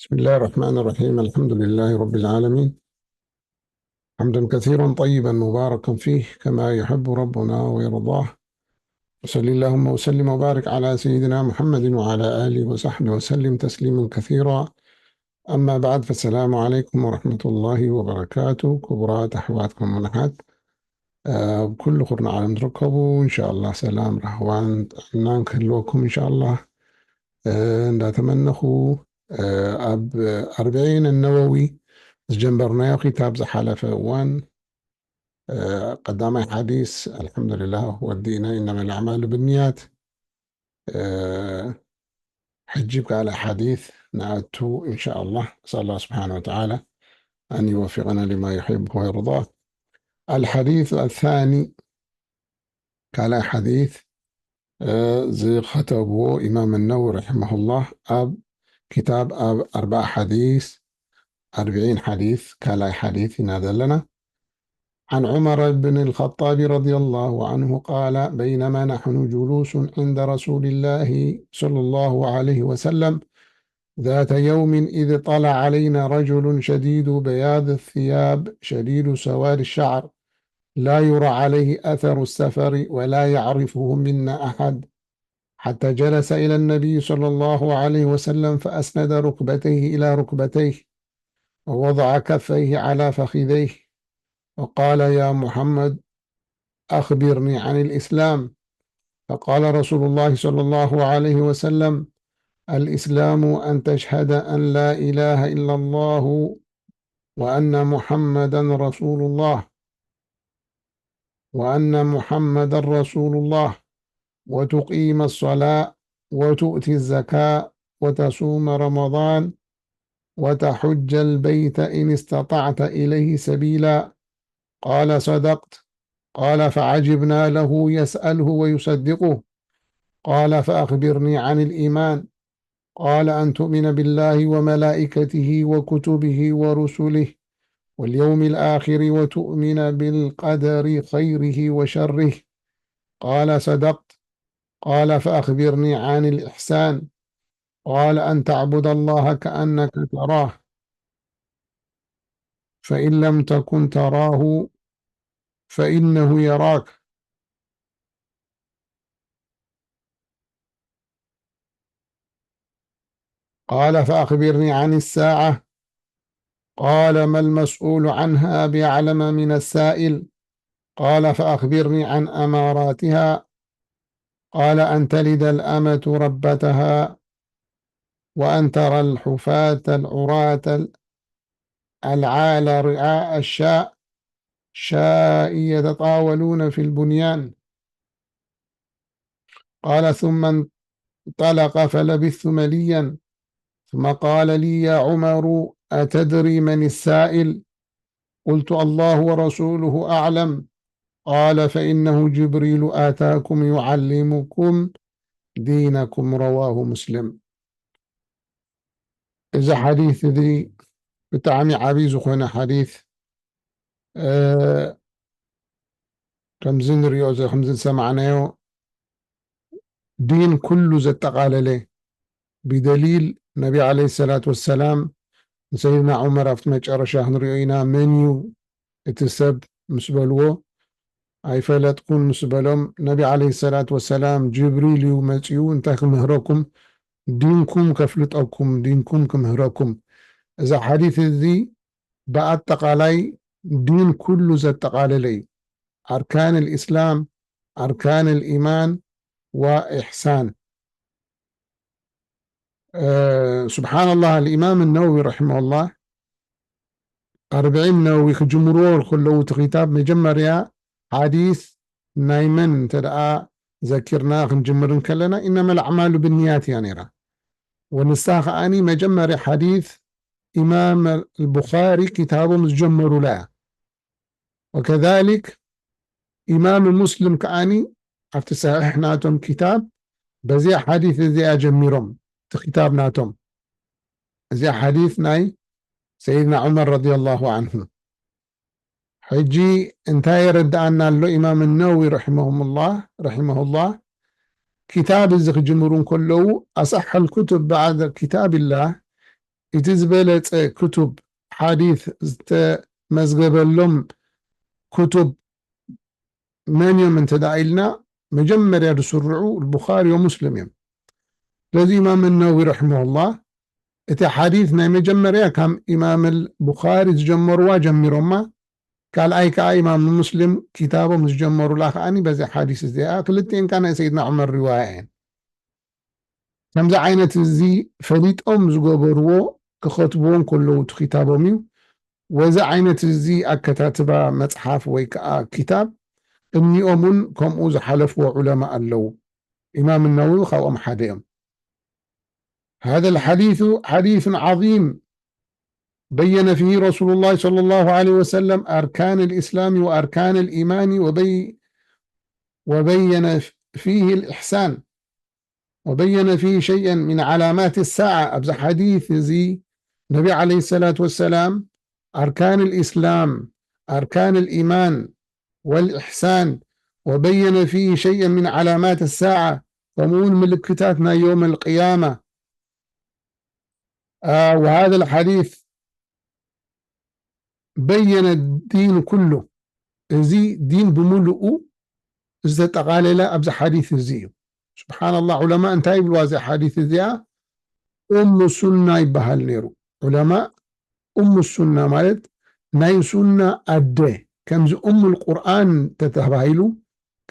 بسم الله الرحمن الرحيم. الحمد لله رب العالمين. حمدا كثيرا طيبا مباركا فيه كما يحب ربنا ويرضاه. وصل اللهم وسلم وبارك على سيدنا محمد وعلى آله وصحبه وسلم تسليما كثيرا. أما بعد، فالسلام عليكم ورحمة الله وبركاته. ክቡራት ኣሕዋት ከምኡውን ኣሓት፣ ኣብ ኩሉ ኩርናዕ ዓለም ትርከቡ፣ እንሻኣላህ ሰላም ራህዋን ጥዕናን ክህልወኩም እንሻኣላህ፣ እ፣ እንዳተመነኹ፣ እ፣ ኣብ ኣርብዒን ነወዊ ዝጀመርናዮ ኪታብ ዝሓለፈ እዋን፣ እ፣ ቀዳማይ ሓዲስ ኣልሓምዱሊላህ ወዲእና፣ ኢነመል ኣዕማሉ ብንያት። እ፣ ሕጂ ብካልእ ሓዲስ ንኣቱ እንሻኣላህ። ነስኣል ኣላህ ስብሓነ ወተዓላ ኣን ይወፊቀና ሊማ ዩሒቡ ወየርዳ። ኣልሓዲስ ኣሳኒ፣ ካልኣይ ሓዲስ፣ እ፣ ዝኸተብዎ ኢማም ነወዊ ረሒመሁላህ ኣብ ኪታብ ኣብ ኣርብዓ ሓዲስ፣ ኣርብዒን ሓዲስ፣ ካልኣይ ሓዲስ ኢና ዘለና። عن عمر بن الخطاب رضي الله عنه قال: بينما نحن جلوس عند رسول الله صلى الله عليه وسلم ذات يوم إذ طلع علينا رجل شديد بياض الثياب شديد سواد الشعر لا يرى عليه أثر السفر ولا يعرفه منا أحد، حتى جلس إلى النبي صلى الله عليه وسلم فأسند ركبتيه إلى ركبتيه ووضع كفيه على فخذيه وقال: يا محمد، أخبرني عن الإسلام. فقال رسول الله صلى الله عليه وسلم: الإسلام أن تشهد أن لا إله إلا الله وأن محمدا رسول الله، وأن محمدا رسول الله، وتقيم الصلاة، وتؤتي الزكاة، وتصوم رمضان، وتحج البيت إن استطعت إليه سبيلا. قال: صدقت. قال: فعجبنا له يسأله ويصدقه. قال: فأخبرني عن الإيمان. قال: أن تؤمن بالله وملائكته وكتبه ورسله واليوم الآخر وتؤمن بالقدر خيره وشره. قال: صدقت. قال: فأخبرني عن الإحسان. قال: أن تعبد الله كأنك تراه، فإن لم تكن تراه فإنه يراك. قال: فأخبرني عن الساعة. قال: ما المسؤول عنها بأعلم من السائل. قال: فأخبرني عن أماراتها. قال: أن تلد الأمة ربتها، وأن ترى الحفاة العراة العالة رعاء الشاء، شاء يتطاولون في البنيان. قال: ثم انطلق فلبثت مليا، ثم قال لي: يا عمر، أتدري من السائل؟ قلت: الله ورسوله أعلم. قال: فإنه جبريل آتاكم يعلمكم دينكم. رواه مسلم. እዚ ሓዲስ እዚ ብጣዕሚ ዓብዪ ዝኾነ ሓዲስ፣ እ፣ ከምዚ ንሪኦ ዘ-፣ ከምዚ ዝሰማዕናዮ ዲን ኩሉ ዘጠቓለለ፣ ብደሊል ነቢ ዓለይሂ ሰላቱ ወሰላም ንሰይድና ዑመር ኣብቲ መጨረሻ ክንሪኦ ኢና፣ መን እዩ እቲ ሰብ ምስ በልዎ፣ ኣይፈለጥኩን ምስ በሎም፣ ነቢ ዓለይሂ ሰላቱ ወሰላም ጅብሪል እዩ መፂኡ፣ እንታይ ክምህረኩም፣ ዲንኩም ከፍልጠኩም፣ ዲንኩም ክምህረኩም። እዚ ሓዲት እዚ ብኣጠቓላይ ዲን ኩሉ ዘጠቓለለ እዩ። ኣርካን ልእስላም፣ ኣርካን ልኢማን ወኢሕሳን። እ፣ ስብሓንላህ፣ ልኢማም ነወዊ ረሒመሁላህ፣ ኣርብዒን ነወዊ ክጅምርዎ ከለዉ እቲ ኪታብ መጀመርያ ሓዲስ ናይ መን እንተ ደኣ ዘኪርና ክንጅምር እንከለና፣ ኢነመል ኣዕማሉ ብንያት እያ ነይራ። ወንሳ ከኣኒ መጀመርያ ሓዲስ ኢማም ኣልቡኻሪ ኪታቦም ዝጀመሩላ እያ። ወከዛሊክ ኢማም ሙስሊም ከኣኒ ኣብቲ ሰሒሕ ናቶም ኪታብ በዚኣ ሓዲስ እዚኣ ጀሚሮም፣ እቲ ኪታብ ናቶም። እዚኣ ሓዲስ ናይ ሰይድና ዑመር ረዲየላሁ ዐንሁ። ሕጂ እንታይ የረድኣና ኣሎ ኢማም ነወዊ ረሒመሁሙላህ፣ ረሒመሁላህ? ኪታብ እዚ ክጅምሩ እንከለዉ፣ ኣሰሐል ኩቱብ ባዕደ ኪታብላህ እቲ ዝበለጸ ክቱብ ሓዲት ዝተመዝገበሎም ክቱብ መን እዮም እንተ ደኣ ኢልና፣ መጀመርያ ዝስርዑ ቡኻሪ ወሙስሊም እዮም። ስለዚ ኢማም ነወዊ ረሒመሁላህ እቲ ሓዲት ናይ መጀመርያ ካብ ኢማም ቡኻሪ ዝጀመርዋ ጀሚሮማ፣ ካልኣይ ከኣ ኢማም ሙስሊም ክታቦም ዝጀመሩላ ከኣኒ በዚ ሓዲስ እዚኣ፣ ክልቲኤን ከኣ ናይ ሰይድና ዑመር ሪዋያ እየን። ከምዚ ዓይነት እዚ ፈሊጦም ዝገበርዎ ክኸትብዎ እንከለዉ እቲ ክታቦም እዩ። ወዚ ዓይነት እዚ ኣከታትባ መጽሓፍ ወይ ከኣ ክታብ እኒኦም እውን ከምኡ ዝሓለፍዎ ዑለማ ኣለዉ። ኢማም ነወዊ ካብኦም ሓደ እዮም። هذا الحديث حديث عظيم بين فيه رسول الله صلى الله عليه وسلم أركان الإسلام وأركان الإيمان وبي وبين فيه الإحسان وبين فيه شيئا من علامات الساعة. ኣብዚ ሓዲት እዚ ነቢ ዓለይሂ ሰላቱ ወሰላም أركان الإسلام أركان الإيمان والإحسان وبين فيه شيئا من علامات الساعة، ከምኡ እውን ምልክታት ናይ የውም ኣልቅያማ። آه، وهذا الحديث بين الدين كله، እዚ ዲን ብምሉኡ ዝተጠቓለለ ኣብዚ ሓዲት እዚ እዩ። ስብሓንላህ፣ ዑለማ እንታይ ይብልዋ እዚኣ ሓዲት እዚኣ? ኡሙ ሱና ይበሃል ነይሩ። ዑለማ ኡሙ ሱና ማለት ናይ ሱና ኣደ፣ ከምዚ ኡሙል ቁርኣን ተተባሂሉ፣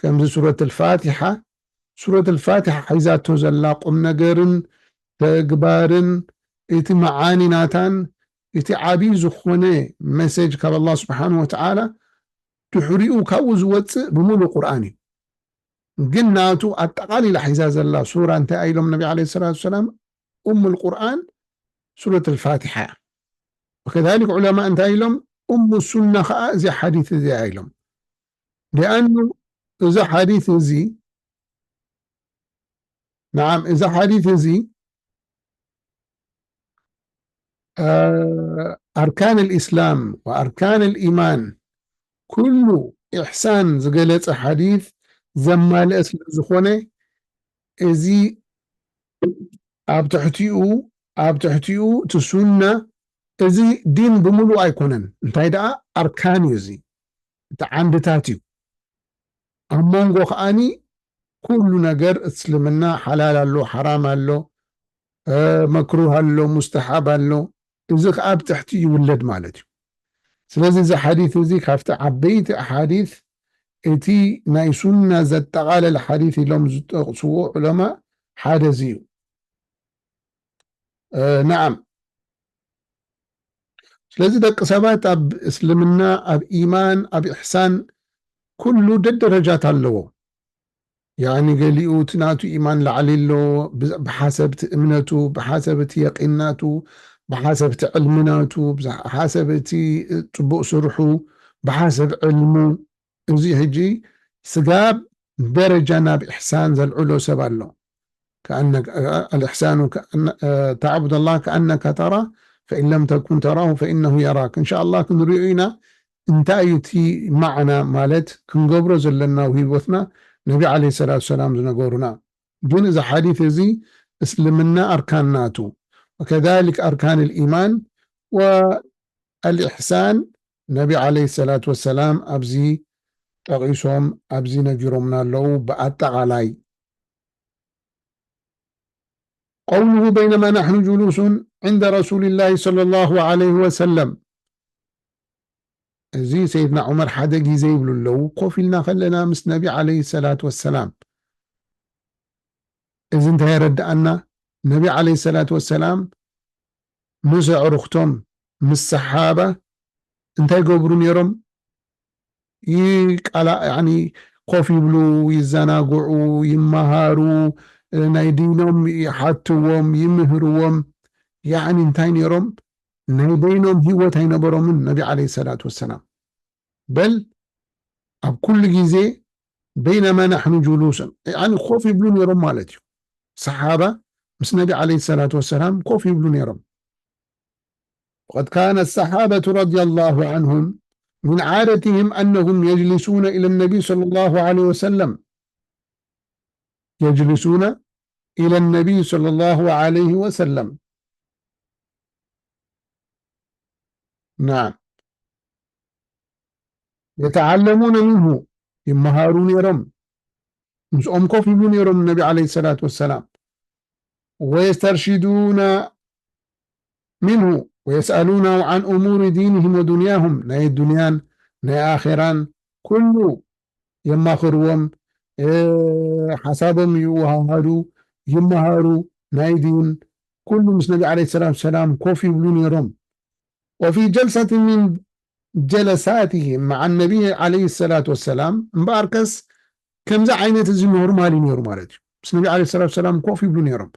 ከምዚ ሱረት ኣልፋቲሓ፣ ሱረት ኣልፋቲሓ ሒዛቶ ዘላ ቁም ነገርን ተግባርን እቲ መዓኒ ናታን እቲ ዓብዪ ዝኾነ መሴጅ ካብ ኣላህ ስብሓን ወተዓላ ድሕሪኡ ካብኡ ዝወፅእ ብምሉእ ቁርኣን እዩ። ግን ናቱ ኣጠቓሊላ ሒዛ ዘላ ሱራ እንታይ ኢሎም ነቢ ዓለይሂ ሰላቱ ወሰላም? ኡሙል ቁርኣን ሱረት ኣልፋቲሓ እያ። ወከዛሊክ ዑለማ እንታይ ኢሎም? ኡሙ ሱና ኸዓ እዚ ሓዲት እዚ ኢሎም። ሊኣኑ እዚ ሓዲት እዚ نعم، እዚ ሓዲት እዚ ኣርካን ልእስላም ወኣርካን ልኢማን ኩሉ ኢሕሳን ዝገለጸ ሓዲት ዘማልአ ስለ ዝኾነ፣ እዚ ኣብ ትሕቲኡ ኣብ ትሕቲኡ እቲ ሱና፣ እዚ ዲን ብምሉእ ኣይኮነን። እንታይ ደኣ ኣርካን እዩ፣ እዚ እቲ ዓንድታት እዩ። ኣብ መንጎ ከኣኒ ኩሉ ነገር እስልምና ሓላል ኣሎ፣ ሓራም ኣሎ፣ መክሩህ ኣሎ፣ ሙስተሓብ ኣሎ። እዚ ከኣ ኣብ ትሕቲ ይውለድ ማለት እዩ። ስለዚ እዚ ሓዲት እዚ ካብቲ ዓበይቲ ኣሓዲት፣ እቲ ናይ ሱና ዘጠቓለለ ሓዲት ኢሎም ዝጠቕስዎ ዑለማ ሓደ እዚ እዩ። ነዓም። ስለዚ ደቂ ሰባት ኣብ እስልምና፣ ኣብ ኢማን፣ ኣብ ኢሕሳን ኩሉ ደደረጃት ኣለዎ። ያኒ ገሊኡ እቲ ናቱ ኢማን ላዕሊ ኣሎ፣ ብ-፣ ብሓሰብ እቲ እምነቱ፣ ብሓሰብ እቲ የቂን ናቱ፣ ብሓሰብ እቲ ዕልሚ ናቱ፣ ብሓሰብ እቲ ጽቡቕ ስርሑ፣ ብሓሰብ ዕልሙ። እዚ ሕጂ ስጋብ ደረጃ ናብ ኢሕሳን ዘልዕሎ ሰብ ኣሎ። كأنك، الإحسان كأن، تعبد الله كأنك تراه فإن لم تكن تراه فإنه يراك. إن شاء الله ክንሪኦ ኢና። እንታይ እዩ እቲ ማዕና ማለት ክንገብሮ ዘለና ኣብ ህይወትና ነቢ ዓለይሂ ሰላቱ ሰላም ዝነገሩና። ግን እዚ ሓዲት እዚ እስልምና ኣርካን ናቱ፣ وكذلك أركان الإيمان والإحسان ነቢ ዓለይሂ ሰላቱ ወሰላም ኣብዚ ጠቒሶም፣ ኣብዚ ነጊሮምና ኣለዉ። ብኣጠቓላይ قوله بينما نحن جلوس عند رسول الله صلى الله عليه وسلم፣ እዚ ሰይድና ዑመር ሓደ ግዜ ይብሉ ኣለዉ፣ ኮፍ ኢልና ከለና ምስ ነቢ ዓለይሂ ሰላቱ ወሰላም። እዚ እንታይ የረድኣና? ነቢ ዓለይሂ ሰላቱ ወሰላም ምስ ኣዕሩኽቶም፣ ምስ ሰሓባ እንታይ ይገብሩ ነይሮም? ይቃላ-፣ ያኒ ኮፍ ይብሉ፣ ይዘናግዑ፣ ይመሃሩ፣ ናይ ዲኖም ይሓትዎም፣ ይምህርዎም። ያኒ እንታይ ነይሮም? ናይ በይኖም ህይወት ኣይነበሮምን ነቢ ዓለይሂ ሰላቱ ወሰላም። በል ኣብ ኩሉ ግዜ በይነማ ናሕኑ ጁሉስን፣ ያኒ ኮፍ ይብሉ ነይሮም ማለት እዩ። ሰሓባ ምስ ነቢ ዓለይሂ ሰላቱ ወሰላም ኮፍ ይብሉ ነይሮም። وقد كان الصحابة رضي الله عنهم من عادتهم أنهم يجلسون إلى النبي صلى الله عليه وسلم، يجلسون إلى النبي صلى الله عليه وسلم. نعم. يتعلمون منه، ይመሃሩ ነይሮም። ምስኦም ኮፍ ይብሉ ነይሮም ነቢ ዓለይሂ ሰላቱ ወሰላም። ويسترشدون منه ويسألونه عن أمور دينهم ودنياهم، ናይ ዱንያን ናይ ኣኼራን ኩሉ የማኽርዎም፣ እ፣ ሓሳቦም ይወሃሃዱ፣ ይመሃሩ፣ ናይ ዲን ኩሉ ምስ ነቢ ዓለይሂ ሰላቱ ወሰላም ኮፍ ይብሉ ነይሮም። وفي جلسة من جلساته مع النبي عليه الصلاة والسلام، እምበኣርከስ ከምዚ ዓይነት እዚ ኖርማል እዩ ነይሩ ማለት እዩ። ምስ ነቢ ዓለይሂ ሰላቱ ወሰላም ኮፍ ይብሉ ነይሮም።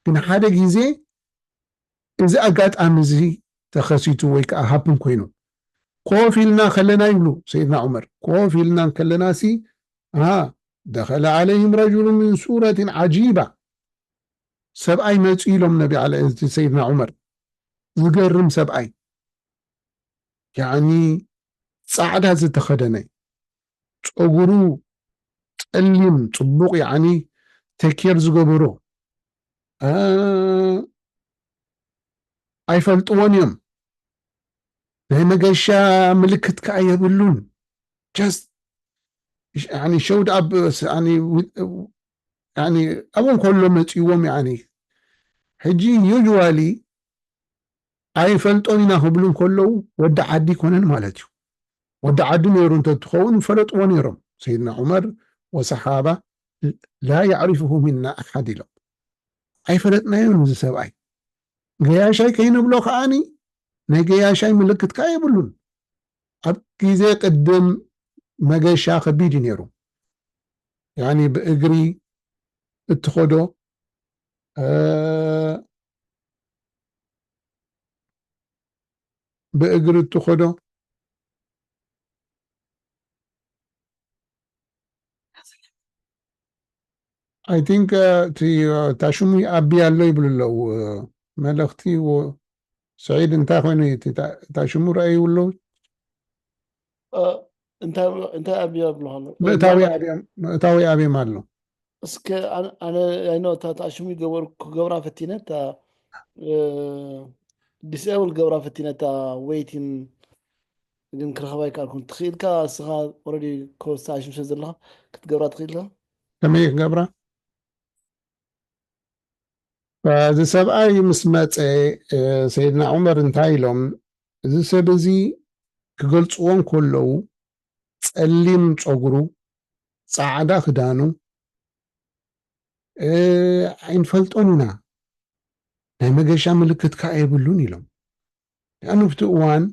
ግን ሓደ ግዜ እዚ ኣጋጣሚ እዚ ተኸሲቱ ወይ ከዓ ሃፕን ኮይኑ፣ ኮፍ ኢልና ከለና ይብሉ ሰይድና ዑመር፣ ኮፍ ኢልና ከለና ሲ፣ ኣሃ፣ دخل عليهم رجل من سورة عجيبة، ሰብኣይ መፂኡ ኢሎም ነቢ ዓለ-፣ እቲ ሰይድና ዑመር። ዝገርም ሰብኣይ፣ ያዕኒ ፃዕዳ ዝተኸደነ፣ ፀጉሩ ፀሊም፣ ፅቡቕ፣ ያዕኒ፣ ቴኬር ዝገበሮ፣ እ፣ ኣይፈልጥዎን እዮም። ናይ መገሻ ምልክት ከኣ የብሉን። ጀስት፣ ያኒ፣ ሸውድ ኣብ፣ ያኒ፣ ዊ-፣ ያኒ፣ ኣብኡ እንከሎ መጺዎም፣ ያኒ፣ ሕጂ ዩዥዋሊ ኣይፈልጦን ኢና ክብሉ እንከለዉ፣ ወዲ ዓዲ ይኮነን ማለት እዩ። ወዲ ዓዲ ነይሩ እንተትኸውን፣ ፈለጥዎ ነይሮም። ሰይድና ዑመር ወሰሓባ፣ ላ የዕሪፍሁ ሚና ኣሓድ ኢሎም። ኣይፈለጥናዮን እዚ ሰብኣይ። ገያሻይ ከይንብሎ ከዓኒ፣ ናይ ገያሻይ ምልክት ከኣ የብሉን። ኣብ ግዜ ቅድም መገሻ ከቢድ እዩ ነይሩ። ያኒ ብእግሪ እትኸዶ፣ እ፣ ብእግሪ እትኸዶ፣ I think፣ እ፣ እቲ፣ እ፣ እታ ሽሙ ይኣቢ ኣሎ ይብሉ ኣለዉ። እ፣ መልእኽቲ ወ-፣ ስዒድ እንታይ ኮይኑ እዩ? እቲ፣ እታ፣ እታ ሽሙ ረኣይዎ ኣለዉ? እ፣ እንታይ፣ እንታይ ኣብዮ ይብሉ ኣለዉ? ምእታዊ ኣብዮም፣ ምእታዊ ኣብዮም ኣሎ። እስከ ኣነ፣ ኣነ፣ I know እታ፣ እታ ሽሙ ይገበሩ-፣ ክገብራ ፈቲነ፣ እታ፣ እ፣ ዲስኤብል ክገብራ ፈቲነ፣ እታ ዌይቲን፣ ግን ክረኽባ ኣይከኣልኩን። ትኽእልካ እስኻ ኦልሬዲ ኮስታ ሽም ስለ ዘለኻ ክትገብራ ትኽእልካ? ከመይ ክገብራ? እዚ ሰብኣይ ምስ መጸ፣ እ፣ ሰይድና ዑመር እንታይ ኢሎም? እዚ ሰብ እዚ ክገልጽዎ እንከለዉ፣ ጸሊም ጸጉሩ፣ ጻዕዳ ክዳኑ፣ እ፣ ኣይንፈልጦን ኢና፣ ናይ መገሻ ምልክት ከኣ የብሉን ኢሎም። ያኑ ኣብቲ እዋን፣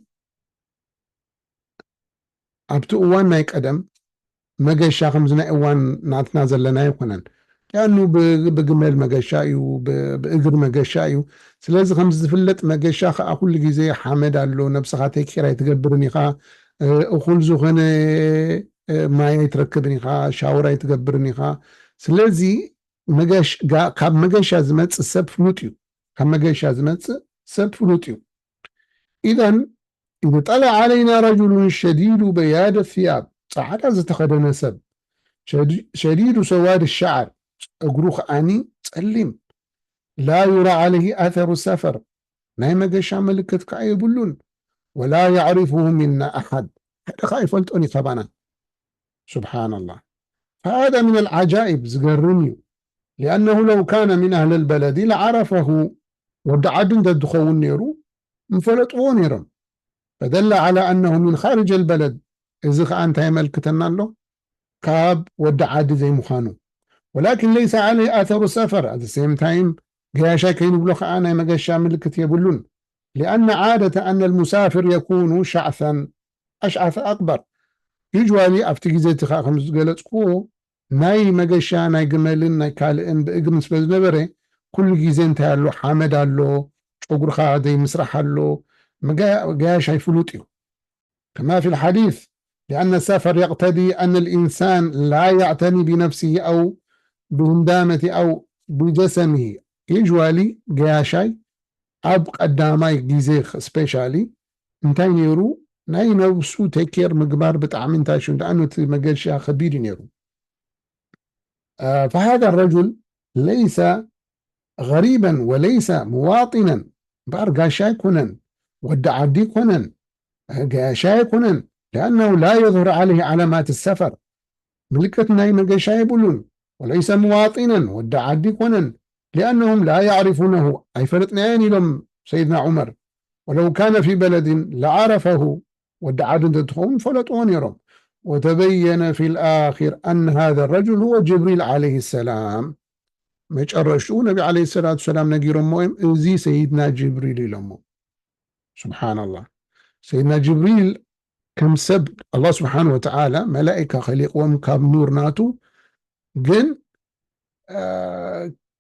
ኣብቲ እዋን ናይ ቀደም መገሻ ከምዚ ናይ እዋን ናትና ዘለና ኣይኮነን። ያኑ ብ-፣ ብግመል መገሻ እዩ፣ ብ-፣ ብእግሪ መገሻ እዩ። ስለዚ ከምዚ ዝፍለጥ መገሻ ከኣ ኩሉ ግዜ ሓመድ ኣሎ፣ ነብስኻ ቴክ ኬር ኣይትገብርን ኢኻ፣ እ፣ እኹል ዝኾነ፣ እ፣ ማይ ኣይትረክብን ኢኻ፣ ሻወር ኣይትገብርን ኢኻ። ስለዚ መገሽ-፣ ጋ-፣ ካብ መገሻ ዝመጽእ ሰብ ፍሉጥ እዩ። ካብ መገሻ ዝመጽእ ሰብ ፍሉጥ እዩ። ኢዘን ኢዝ ጠለዐ ዓለይና ረጁሉን ሸዲዱ በያድ ሲያብ፣ ጻዕዳ ዝተኸደነ ሰብ፣ ሸዲ-፣ ሸዲዱ ሰዋድ ሸዓር፣ ጸጉሩ ከኣኒ ጸሊም፣ ላ ዩራ ዓለይሂ ኣተሩ ሰፈር፣ ናይ መገሻ ምልክት ከኣ የብሉን፣ ወላ የዕሪፉሁ ሚና ኣሓድ፣ ሓደ ከኣ ኣይፈልጦን እዩ ካባና። ሱብሓነላህ። ፈሃዛ ሚነል ዓጃኢብ፣ ዝገርም እዩ። ሊኣነሁ ለው ካነ ሚን ኣህለል በለዲ ለዓረፈሁ፣ ወዲ ዓዲ እንተዝኸውን ነይሩ፣ ምፈለጥዎ ነይሮም። ፈደለ ዓላ ኣነሁ ሚን ኻርጀል በለድ፣ እዚ ኸኣ እንታይ የመልክተና ኣሎ? ካብ ወዲ ዓዲ ዘይምዃኑ። ወላኪን ለይሰ ዓለይሂ ኣተሩ ሰፈር፣ ኣት ሴም ታይም፣ ገያሻይ ከይንብሎ ኸኣ ናይ መገሻ ምልክት የብሉን። ሊኣነ ዓደተ ኣነ ልሙሳፍር የኩኑ ሻዕሰን ኣሽዓሰ ኣቅበር። ዩዥዋሊ ኣብቲ ግዜ እቲ ኸኣ ከም ዝገለጽኩዎ ናይ መገሻ ናይ ግመልን ናይ ካልእን ብእግርን ስለ ዝነበረ፣ ኩሉ ግዜ እንታይ ኣሎ? ሓመድ ኣሎ፣ ጨጉርኻ ዘይምስራሕ ኣሎ፣ መገ-፣ ገያሻይ ፍሉጥ እዩ። ከማ ፊ ልሓዲስ፣ ሊኣነ ሰፈር የቅተዲ ኣነ ልኢንሳን ላ ያዕተኒ ቢነፍሲሂ ኣው ብህንዳመቲ ኣው ብጀሰሚሂ። ዩዥዋሊ ገያሻይ ኣብ ቀዳማይ ግዜ ስፔሻሊ እንታይ ነይሩ? ናይ ነብሱ ቴክ ኬር ምግባር ብጣዕሚ እንታይ ሽው፣ ደኣኑ እቲ መገሻ ከቢድ እዩ ነይሩ። አ፣ ፈሃዛ ረጁል ለይሰ ገሪበን ወለይሰ ሙዋጢነን፣ እምበኣር ጋሻ ኣይኮነን፣ ወዲ ዓዲ ኣይኮነን፣ ገያሻ ኣይኮነን። لأنه لا يظهر عليه علامات السفر ምልክት ናይ መገሻ የብሉን። وليس مواطنا ወዲ ዓዲ ኣይኮነን። لأنهم لا يعرفونه ኣይፈለጥናዮን ኢሎም ሰይድና ዑመር። ولو كان في بلد لعرفه ወዲ ዓዲ እንተትኸውን ፈለጥዎ ነይሮም። وتبين في الآخر أن هذا الرجل هو جبريل عليه السلام መጨረሽኡ ነቢ ዓለይሂ ሰላቱ ሰላም ነጊሮሞ እዮም፣ እዚ ሰይድና ጅብሪል ኢሎሞ። ስብሓንላህ። ሰይድና ጅብሪል ከም ሰብ ኣላህ ስብሓን ወተዓላ መላኢካ ከሊቕዎም ካብ ኑር ናቱ፣ ግን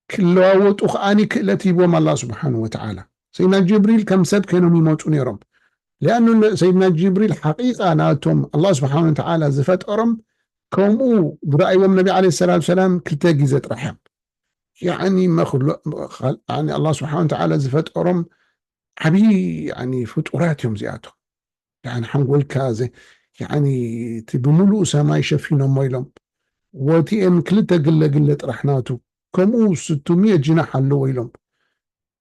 ክለዋወጡ ከዓኒ ክእለት ሂቦም ኣላህ ስብሓን ወተዓላ። ሰይድና ጅብሪል ከም ሰብ ኮይኖም ይመፁ ነይሮም። ሊኣኑ ሰይድና ጅብሪል ሓቂቃ ናቶም ኣላህ ስብሓን ወተዓላ ዝፈጠሮም ከምኡ ዝረኣይዎም ነቢ ዓለይሂ ሰላቱ ሰላም ክልተ ግዜ ጥራሕ እዮም። ያኒ መክሉ ኣላህ ስብሓን ወተዓላ ዝፈጠሮም ዓብዪ ፍጡራት እዮም እዚኣቶም። ሓንጎልካ እቲ ብምሉእ ሰማይ ሸፊኖሞ ኢሎም። ወቲኤን ክልተ ግለ ግለ ጥራሕ ናቱ፣ ከምኡ ስቱሚየ ጅናሕ ኣለዎ ኢሎም።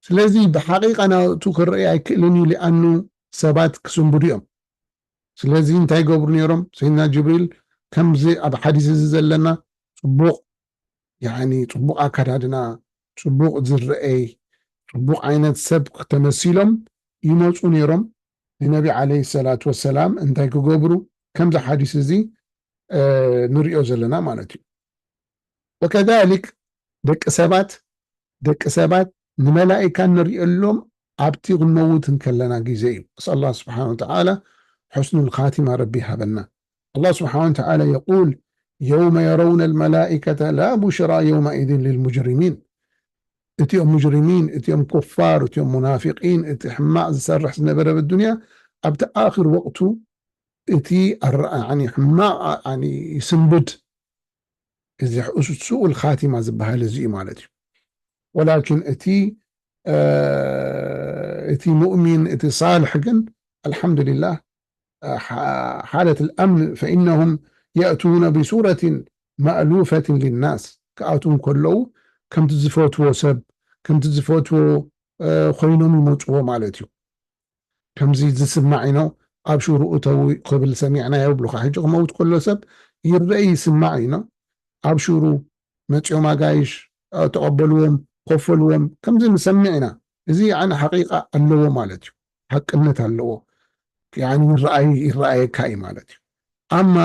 ስለዚ ብሓቂቃ ናቱ ክረኣይ ኣይክእልን እዩ ሊኣኑ ሰባት ክስንብዱ እዮም። ስለዚ እንታይ ይገብሩ ነይሮም? ሰይድና ጅብሪል ከምዚ ኣብ ሓዲስ እዚ ዘለና ፅቡቕ ያኒ ፅቡቕ ኣከዳድና፣ ፅቡቕ ዝረአይ፣ ፅቡቕ ዓይነት ሰብ ተመሲሎም ይመፁ ነይሮም ንነቢ ዓለይሂ ሰላቱ ወሰላም እንታይ ክገብሩ ከምዚ ሓዲስ እዚ ንሪኦ ዘለና ማለት እዩ። ወከዛሊክ ደቂ ሰባት ደቂ ሰባት ንመላኢካ ንሪእሎም ኣብቲ ክንመውት እንከለና ግዜ እዩ። ኣስኣል ኣላህ ስብሓን ወተዓላ ሑስኑል ኻቲማ ረቢ ይሃበና። ኣላህ ስብሓን ወተዓላ የቁል የውመ የረውነ ልመላኢከተ ላ ቡሽራ የውመኢዝን ልልሙጅሪሚን። እቲኦም ሙጅሪሚን፣ እቲኦም ኩፋር፣ እቲኦም ሙናፊቂን፣ እቲ ሕማቕ ዝሰርሕ ዝነበረ ብዱንያ ኣብቲ ኣኽር ወቅቱ እቲ ኣረኣኒ ሕማቕ ይስንብድ። እዚ ሱኡል ኻቲማ ዝበሃል እዚ እዩ ማለት እዩ። ወላኪን እቲ እቲ ሙእሚን እቲ ሳልሕ ግን ኣልሓምዱሊላህ ሓለት ልኣምን ፈኢነሁም የእቱነ ብሱረትን ማእሉፈትን ሊናስ ክኣትዉ እንከለዉ ከምቲ ዝፈትዎ ሰብ ከምቲ ዝፈትዎ ኮይኖም ይመፅዎ ማለት እዩ። ከምዚ ዝስማዕ ኢኖ ኣብ ሽሩ እተው ክብል ሰሚዕና የብሉኻ። ሕጂ ክመውት ከሎ ሰብ ይረኢ ይስማዕ ኢኖ ኣብ ሽሩ መፅኦም ኣጋይሽ ተቐበልዎም ኮፈልዎም ከምዚ ንሰምዕ ኢና። እዚ ያኒ ሓቂቃ ኣለዎ ማለት እዩ። ሓቅነት ኣለዎ። ያኒ ይረኣይ ይረኣየካ እዩ ማለት እዩ። ኣማ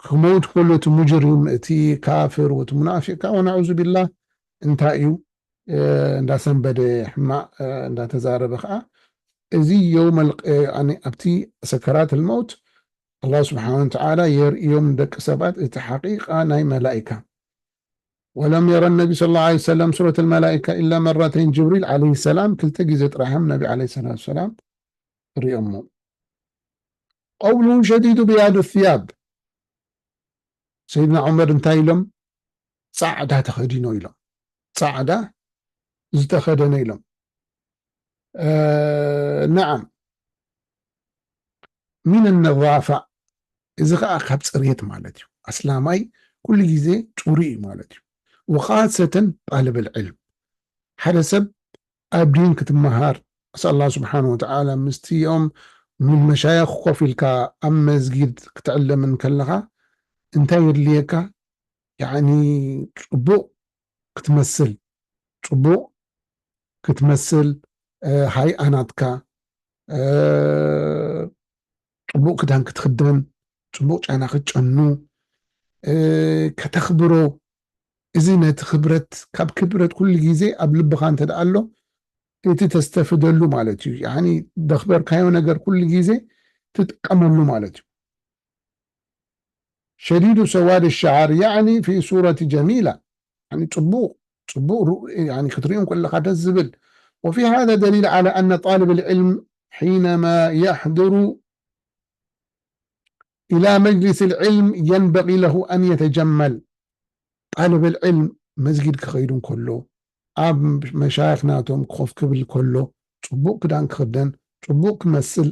ክመውት ከሎ እቲ ሙጅሪም እቲ ካፍር ወቲ ሙናፊቅ ከዓ ወናዑዙ ቢላህ እንታይ እዩ እንዳሰንበደ ሕማቕ እንዳተዛረበ ከዓ እዚ የውመል ኣብቲ ሰከራት ልመውት ኣላህ ስብሓን ወተዓላ የርእዮም ደቂ ሰባት እቲ ሓቂቃ ናይ መላኢካ። ወለም የረ ነቢ ስ ላ ሰለም ሱረት ልመላኢካ ኢላ መራተይን ጅብሪል ዓለይሂ ሰላም ክልተ ግዜ ጥራሕም ነቢ ዓለይሂ ሰላቱ ሰላም ሪኦሞ። ቀውሉሁ ሸዲዱ ብያዱ ثያብ ሰይድና ዑመር እንታይ ኢሎም? ጻዕዳ ተኸዲኖ ኢሎም። ጻዕዳ ዝተኸደነ ኢሎም። ነዓም ሚን ነዛፋ እዚ ከዓ ካብ ፅርየት ማለት እዩ። ኣስላማይ ኩሉ ግዜ ፅሩይ እዩ ማለት እዩ። ወኻሰተን ጣልብ ልዕልም ሓደ ሰብ ኣብ ዲን ክትመሃር ኣስኣል ኣላህ ስብሓን ወተዓላ ምስቲ ኦም ምን መሻየኽ ኮፍ ኢልካ ኣብ መስጊድ ክትዕለምን ከለኻ እንታይ የድልየካ? ያኒ ፅቡቕ ክትመስል ፅቡቕ ክትመስል ሃይኣናትካ ፅቡቕ ክዳን ክትኽደን ፅቡቕ ጫና ክትጨኑ ከተኽብሮ እዚ ነቲ ክብረት ካብ ክብረት ኩሉ ግዜ ኣብ ልብኻ እንተ ኣሎ እቲ ተስተፍደሉ ማለት እዩ። ያኒ ደኽበርካዮ ነገር ኩሉ ግዜ ትጥቀመሉ ማለት እዩ። ሸዲዱ ሰዋድ ሸዓር ያኒ ፊ ሱረት ጀሚላ ጽቡቕ ጽቡቕ ክትሪኦም ከለኻ ደስ ዝብል። وفي هذا دليل على أن طالب العلم حينما يحضر إلى مجلس العلم ينبغي له أن يتجمل. ጣልብ ልዕልም መስጊድ ክኸይዱ እንከሎ ኣብ መሻይኽ ናቶም ክኸፍ ክብል ከሎ ጽቡቕ ክዳን ክኽደን ጽቡቕ ክመስል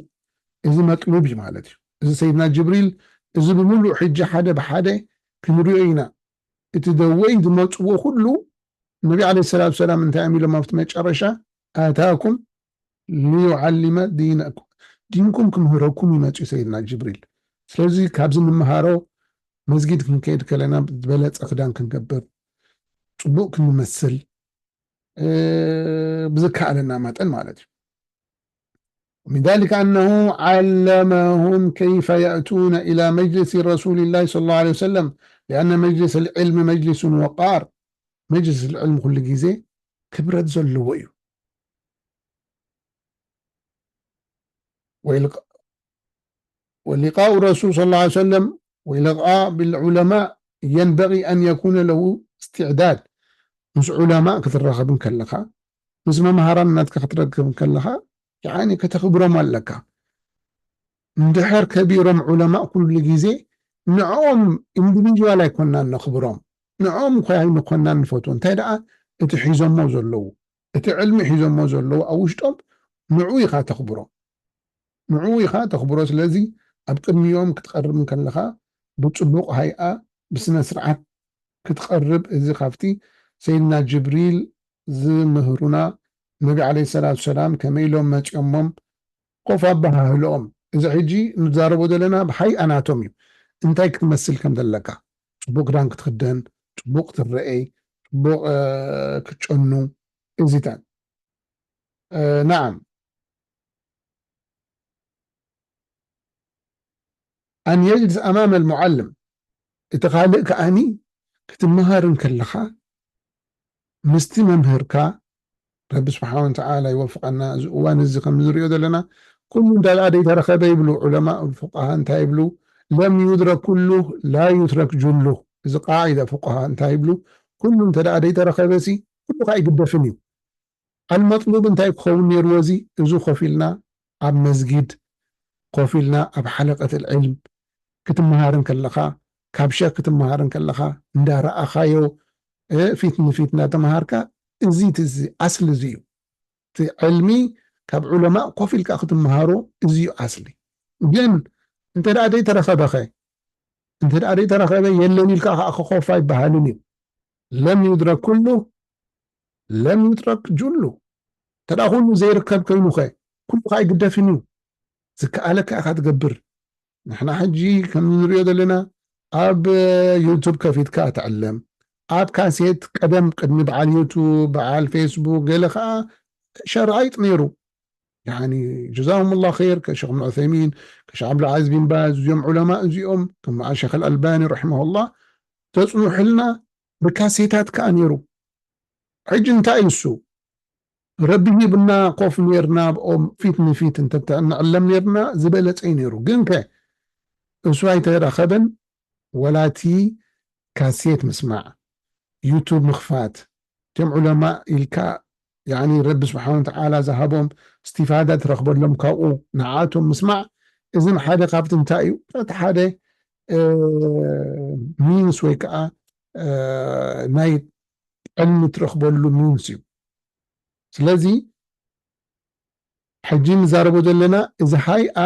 እዚ መጥሉብ እዩ ማለት እዩ። እዚ ሰይድና ጅብሪል እዚ ብምሉእ ሕጂ ሓደ ብሓደ ክንሪኦ ኢና። እቲ ደወይ ዝመጽዎ ኩሉ ነቢ ዓለይሂ ሰላቱ ሰላም እንታይ እዮም ኢሎም ኣብቲ መጨረሻ ኣታኩም ሊዩዓሊመ ዲነኩም ዲንኩም ክምህረኩም ይመጽኡ ሰይድና ጅብሪል። ስለዚ ካብዚ ንምሃሮ መስጊድ ክንከይድ ከለና ዝበለጸ ክዳን ክንገብር፣ ጽቡቕ ክንመስል፣ እ፣ ብዝከኣለና መጠን ማለት እዩ። من ذلك أنه علمهم كيف يأتون إلى مجلس رسول الله صلى الله عليه وسلم، لأن مجلس العلم مجلس وقار. መጅልስ ዕልም ኩሉ ግዜ ክብረት ዘለዎ እዩ። ولقاء الرسول صلى الله عليه وسلم ولقاء بالعلماء ينبغي أن يكون له استعداد. ምስ ዑለማእ ክትራኸብ እንከለኻ፣ ምስ መምሃራን ናትካ ክትረክብ እንከለኻ፣ ያኒ ከተኽብሮም ኣለካ። እንድሕር ከቢሮም ዑለማእ ኩሉ ግዜ ንዕኦም ኢንዲቪጁዋል ኣይኮናን ነኽብሮም፣ ንዕኦም እኮ ኣይንኮናን ንፈትዎ። እንታይ ደኣ እቲ ሒዞሞ ዘለዉ፣ እቲ ዕልሚ ሒዞሞ ዘለዉ ኣብ ውሽጦም ንዑ ኢኻ ተኽብሮ፣ ንዑ ኢኻ ተኽብሮ። ስለዚ ኣብ ቅድሚኦም ክትቐርብ እንከለኻ ብጽቡቕ ሃይኣ ብስነ ስርዓት ክትቐርብ፣ እዚ ካብቲ ሰይድና ጅብሪል ዝምህሩና፣ ነቢ ዓለይሂ ሰላቱ ሰላም ከመይ ኢሎም መጺኦሞም ኮፍ ኣበሃህልኦም። እዚ ሕጂ ንዛረቦ ዘለና ብሃይኣ ናቶም እዩ። እንታይ ክትመስል ከም ዘለካ፣ ጽቡቕ ክዳን ክትኽደን፣ ጽቡቕ ትረኤ፣ ጽቡቕ፣ እ፣ ክትጨኑ፣ እዚታት። እ፣ ነዓም። أن يجلس أمام المعلم. እቲ ካልእ ከኣኒ ክትመሃር እንከለኻ ምስቲ መምህርካ፣ ረቢ ስብሓን ወተዓላ ይወፍቐና። እዚ እዋን እዚ ከም ንሪኦ ዘለና ኩሉ እንዳ ደኣ ደይተረኸበ ይብሉ ዑለማ ፉቃሃ። እንታይ ይብሉ? ለም ዩድረክ ኩሉ ላ ዩትረክ ጁሉ። እዚ ቃዒዳ ፉቃሃ እንታይ ይብሉ? ኩሉ እንተ ደኣ ደይተረኸበ ሲ ኩሉ ከዓ ይግደፍን እዩ። ኣልመጥሉብ እንታይ ክኸውን ነይርዎ? እዚ፣ እዚ ኮፍ ኢልና ኣብ መስጊድ ኮፍ ኢልና ኣብ ሓለቀት ልዕልም ክትመሃር እንከለኻ፣ ካብ ሸክ ክትመሃር እንከለኻ እንዳረኣኻዮ፣ እ፣ ፊት ንፊት እንዳተመሃርካ፣ እዚ እቲ፣ እዚ ኣስሊ እዚ እዩ። እቲ ዕልሚ ካብ ዑለማእ ኮፍ ኢልካ ክትመሃሮ እዚ እዩ ኣስሊ። ግን እንተ ደኣ ደይተረኸበኸ? እንተ ደኣ ደይተረኸበ የለን ኢልካ ከዓ ክኾፍ ኣይበሃልን እዩ። ለም ዩድረክ ኩሉ ለም ዩትረክ ጁሉ። እንተ ደኣ ኩሉ ዘይርከብ ኮይኑኸ? ኩሉ ከዓ ኣይግደፍን እዩ። ዝከኣለካ ኢኻ ትገብር። ንሕና ሕጂ ከም ንሪኦ ዘለና ኣብ ዩቱብ ከፊትካ ትዕለም፣ ኣብ ካሴት ቀደም ቅድሚ በዓል ዩቱብ፣ በዓል ፌስቡክ፣ ገለ ከዓ ሸራይጥ ነይሩ። ያኒ ጀዛሁም ላህ ኸይር፣ ከሸኽ እብን ዑሰይሚን፣ ከሸኽ ዓብዱልዓዚዝ ቢን ባዝ፣ እዚኦም ዑለማ እዚኦም፣ ከም ሸኽ ኣልኣልባኒ ረሒመሁላህ፣ ዘጽኑሕልና ብካሴታት ከኣ ነይሩ። ሕጂ እንታይ እዩ እሱ? ረቢ ሂብና ኮፍ ኔርና ብኦም ፊት ንፊት እንተ ንዕለም ኔርና ዝበለጸ እዩ ነይሩ። ግን ከ እሱ ኣይተረኸበን፣ ወላቲ ካሴት ምስማዕ፣ ዩቱብ ምኽፋት፣ እቶም ዑለማ ኢልካ፣ ያኒ ረቢ ስብሓን ወተዓላ ዝሃቦም እስቲፋዳ ትረኽበሎም ካብኡ ንዓቶም ምስማዕ፣ እዝን ሓደ ካብቲ እንታይ እዩ? እቲ ሓደ፣ እ፣ ሚንስ ወይ ከዓ፣ እ፣ ናይ ዕልሚ ትረኽበሉ ሚንስ እዩ። ስለዚ ሕጂ ንዛረቦ ዘለና እዚ ሃይኣ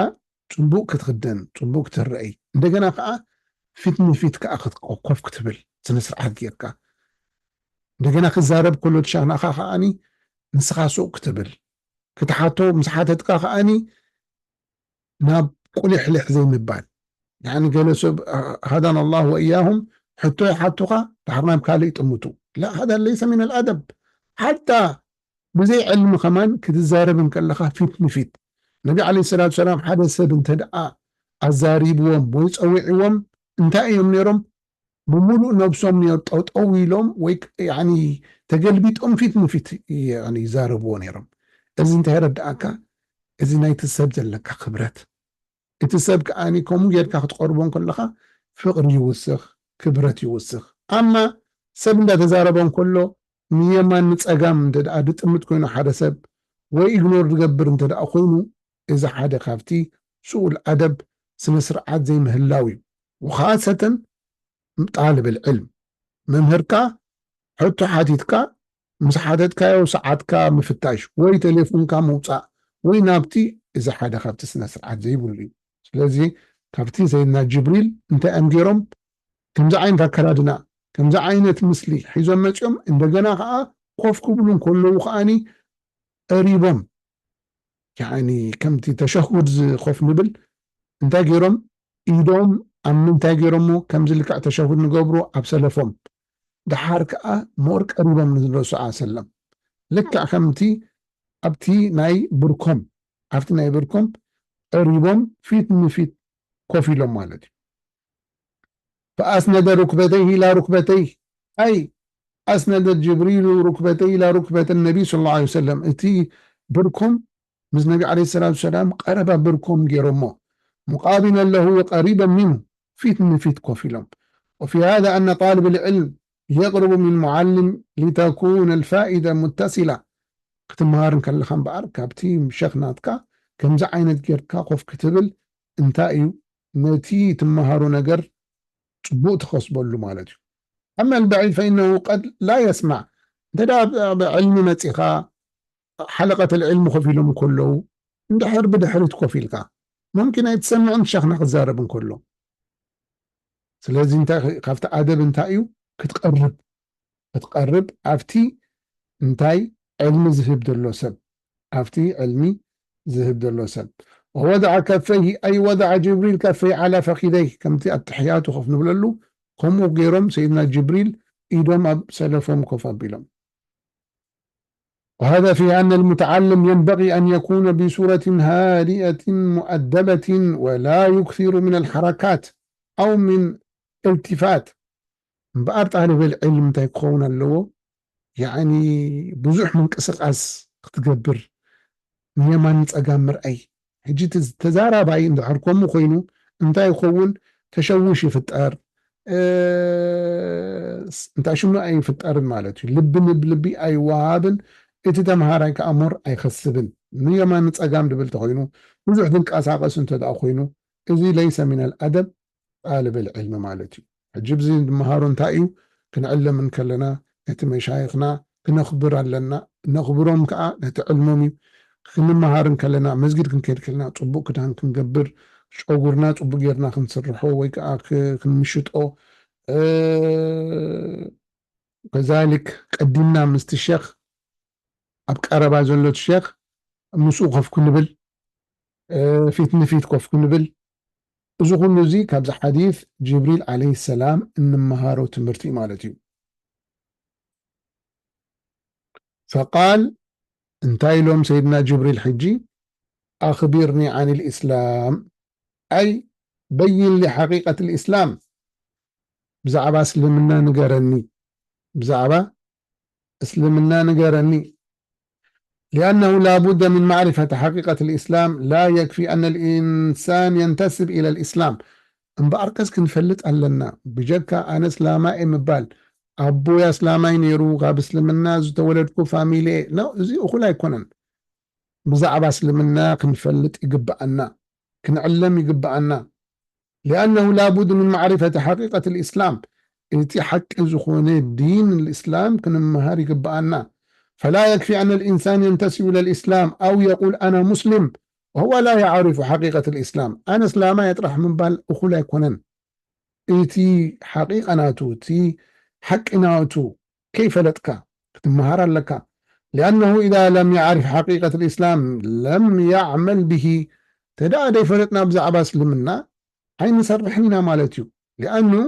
ጽቡቕ ክትኽደን፣ ጽቡቕ ክትረአይ፣ እንደገና ከኣ ፊት ንፊት ከኣ ክትቆ-፣ ኮፍ ክትብል ስነ ስርዓት ጌርካ፣ እንደገና ክዛረብ ከሎ እቲ ሸኽናኻ ከኣኒ ንስኻ ሱቕ ክትብል፣ ክትሓቶ ምስ ሓተትካ ከኣኒ ናብ ቁሊሕልሕ ዘይምባል። ያኒ ገለ ሰብ፣ ሃዳና ላህ ወእያሁም፣ ሕቶ ይሓቱኻ፣ ድሓር ናብ ካልእ ይጥምቱ። ላ፣ ሃዳ ለይሰ ሚነል ኣደብ። ሓታ ብዘይ ዕልሚ ከማን ክትዛረብ እንከለኻ ፊት ንፊት። ነቢ ዓለይሂ ሰላቱ ሰላም ሓደ ሰብ እንተ ደኣ ኣዛሪብዎም ወይ ጸዊዕዎም እንታይ እዮም ነይሮም? ብምሉእ ነብሶም ነይሩ ጠጠው ኢሎም ወይ ክ-፣ ያኒ ተገልቢጦም ፊት ንፊት ይ-፣ ያኒ ይዛረብዎ ነይሮም። እዚ እንታይ የረድኣካ? እዚ ናይቲ ሰብ ዘለካ ክብረት። እቲ ሰብ ከኣኒ ከምኡ ጌርካ ክትቐርቦ እንከለኻ ፍቕሪ ይውስኽ፣ ክብረት ይውስኽ። ኣማ ሰብ እንዳተዛረበ እንከሎ ንየማን ንጸጋም እንተ ደኣ ድጥምት ኮይኑ ሓደ ሰብ ወይ ኢግኖር ዝገብር እንተ ደኣ ኮይኑ፣ እዚ ሓደ ካብቲ ስኡል ኣደብ፣ ስነ ስርዓት ዘይምህላው እዩ። ወኻሰተን ጣልብ ልዕልም፣ መምህርካ ሕቶ ሓቲትካ ምስ ሓተትካዮ ሰዓትካ ምፍታሽ ወይ ቴሌፎንካ ምውጻእ ወይ ናብቲ፣ እዚ ሓደ ካብቲ ስነ ስርዓት ዘይብሉ እዩ። ስለዚ ካብቲ ሰይድና ጅብሪል እንታይ እዮም ገይሮም? ከምዚ ዓይነት ኣከዳድና፣ ከምዚ ዓይነት ምስሊ ሒዞም መጺኦም፣ እንደገና ከኣ ኮፍ ክብሉ እንከለዉ ከኣኒ ቀሪቦም ያኒ ከምቲ ተሸሁድ ዝኮፍ ንብል እንታይ ገይሮም ኢዶም ኣብ ምንታይ ገይሮሞ ከምዚ ልክዕ ተሸሁድ ንገብሩ ኣብ ሰለፎም ድሓር ከኣ ሞር ቀሪቦም ንረሱል ሰለም ልክዕ ከምቲ ኣብቲ ናይ ብርኮም ኣብቲ ናይ ብርኮም ቀሪቦም ፊት ንፊት ኮፍ ኢሎም ማለት እዩ። فأسند ركبتيه إلى ركبتيه أي أسند جبريل ركبتيه إلى ركبة النبي صلى الله عليه وسلم እቲ ብርኮም ምስ ነቢ عليه الصلاة والسلام ቀረባ ብርኮም ገይሮሞ مقابلا له وقريبا منه ፊት ንፊት ኮፍ ኢሎም وفي هذا أن طالب العلم يقرب من معلم لتكون الفائدة متصلة ክትመሃር እንከለኻ እምበኣር ካብቲ ሸኽ ናትካ ከምዚ ዓይነት ጌርካ ኮፍ ክትብል እንታይ እዩ ነቲ ትመሃሮ ነገር ጽቡቕ ትኸስበሉ ማለት እዩ። أما البعيد فإنه قد لا يسمع እንተ ደኣ ኣብ ዕልሚ መጺኻ ሓለቀት ዕልሚ ኮፍ ኢሎም እንከለዉ እንድሕር ብድሕሪት ኮፍ ኢልካ ሙምኪን ኣይትሰምዕን ሸኽና ክዛረብ እንከሎ ስለዚ እንታይ ካብቲ ኣደብ እንታይ እዩ ክትቀርብ ክትቀርብ ኣብቲ እንታይ ዕልሚ ዝህብ ዘሎ ሰብ ኣብቲ ዕልሚ ዝህብ ዘሎ ሰብ ووضع كفيه أي وضع جبريل كفيه على فخذيه ከምቲ ኣትሕያቱ ኮፍ ንብለሉ ከምኡ ገይሮም ሰይድና ጅብሪል ኢዶም ኣብ ሰለፎም ኮፍ ኣቢሎም وهذا في أن المتعلم ينبغي أن يكون بصورة هادئة مؤدبة ولا يكثر من الحركات أو من التفات እምበኣር ጣልበል ዕልም እንታይ ክኸውን ኣለዎ ያኒ ብዙሕ ምንቅስቃስ ክትገብር ንየማን ንፀጋም ምርኣይ ሕጂ ተዛራባይ እንድሕር ከምኡ ኮይኑ እንታይ ይኸውን ተሸውሽ ይፍጠር እንታይ ሽሙ ኣይፍጠርን ማለት እዩ ልቢ ንብ ልቢ ኣይወሃብን እቲ ተምሃራይ ከዓ ሞር ኣይኸስብን ንየማን ንፀጋም ድብል ተኮይኑ ብዙሕ ዝንቀሳቀስ እንተ ኮይኑ እዚ ለይሰ ሚን ኣልኣደብ ጣልብ ልዕልሚ ማለት እዩ ሕጂ ብዚ ንመሃሮ እንታይ እዩ ክንዕለም እንከለና ነቲ መሻይኽና ክነኽብር ኣለና ነኽብሮም ከዓ ነቲ ዕልሞም እዩ ክንመሃር እንከለና መስጊድ ክንከይድ ከለና ፅቡቅ ክዳን ክንገብር ጨጉርና ፅቡቅ ጌርና ክንስርሖ ወይ ከዓ ክንምሽጦ ከዛሊክ ቀዲምና ምስቲ ሸኽ ኣብ ቀረባ ዘሎ ሸኽ ምስኡ ኮፍ ክንብል ፊት ንፊት ኮፍ ክንብል እዚ ኩሉ እዚ ካብዚ ሓዲስ ጅብሪል ዓለይሂ ሰላም እንመሃሮ ትምህርቲ ማለት እዩ ፈቃል እንታይ ኢሎም ሰይድና ጅብሪል ሕጂ ኣኽቢርኒ ዓን ልእስላም ኣይ በይን ሊ ሓቂቀት ልእስላም ብዛዕባ እስልምና ንገረኒ ብዛዕባ እስልምና ንገረኒ لأنه لا بد من معرفة حقيقة الإسلام لا يكفي أن الإنسان ينتسب إلى الإسلام እምበኣርከስ ክንፈልጥ ኣለና ብጀካ ኣነ እስላማይ ምባል ኣቦይ ኣስላማይ ነይሩ ካብ እስልምና ዝተወለድኩ ፋሚሊ ነው እዚ እኹል ኣይኮነን ብዛዕባ እስልምና ክንፈልጥ ይግብኣና ክንዕለም ይግብኣና لأنه لا بد من معرفة حقيقة الإسلام እቲ ሓቂ ዝኾነ ዲን الإسلام ክንመሃር ይግብኣና فلا يكفي أن الإنسان ينتسب إلى الإسلام أو يقول أنا مسلم وهو لا يعرف حقيقة الإسلام ኣነ እስላማይ ጥራሕ ምባል እኹል ኣይኮነን እቲ ሓቂቃ ናቱ እቲ ሓቂ ናቱ ከይፈለጥካ ክትመሃር ኣለካ لأنه إذا لم يعرف حقيقة الإسلام لم يعمل به ተደኣ ደይፈለጥና ብዛዕባ እስልምና ኣይንሰርሕን ኢና ማለት እዩ لأنه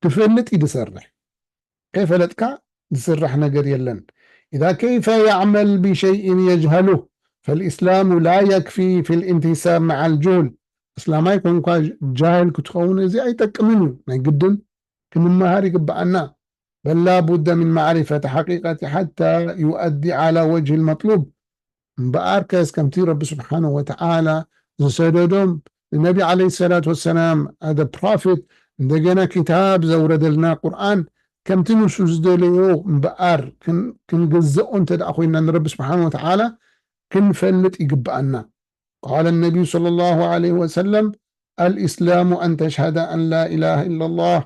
ትፈልጥ እዩ ዝሰርሕ ከይፈለጥካ ዝስራሕ ነገር የለን إذا كيف يعمل بشيء يجهله فالإسلام لا يكفي في الانتساب مع الجهل እስላማይ ኮንኳ ጃህል ክትኸውን እዚ ኣይጠቅምን እዩ ናይ ግድን ክንመሃር ይግብኣና بل لا بد من معرفة حقيقة حتى يؤدي على وجه المطلوب እምበኣርከስ ከምቲ ረቢ ስብሓንሁ ወተዓላ ዝሰደዶም ንነቢ ዓለይሂ ሰላቱ ወሰላም ኣደ ፕሮፌት እንደገና ክታብ ዘውረደልና ቁርኣን ከምቲ ንሱ ዝደለዮ እምበኣር ክንግዘኦ እንተ ደኣ ኮይና ንረቢ ስብሓን ወተዓላ ክንፈልጥ ይግብኣና قال النبي صلى الله عليه وسلم الإسلام أن تشهد أن لا إله إلا الله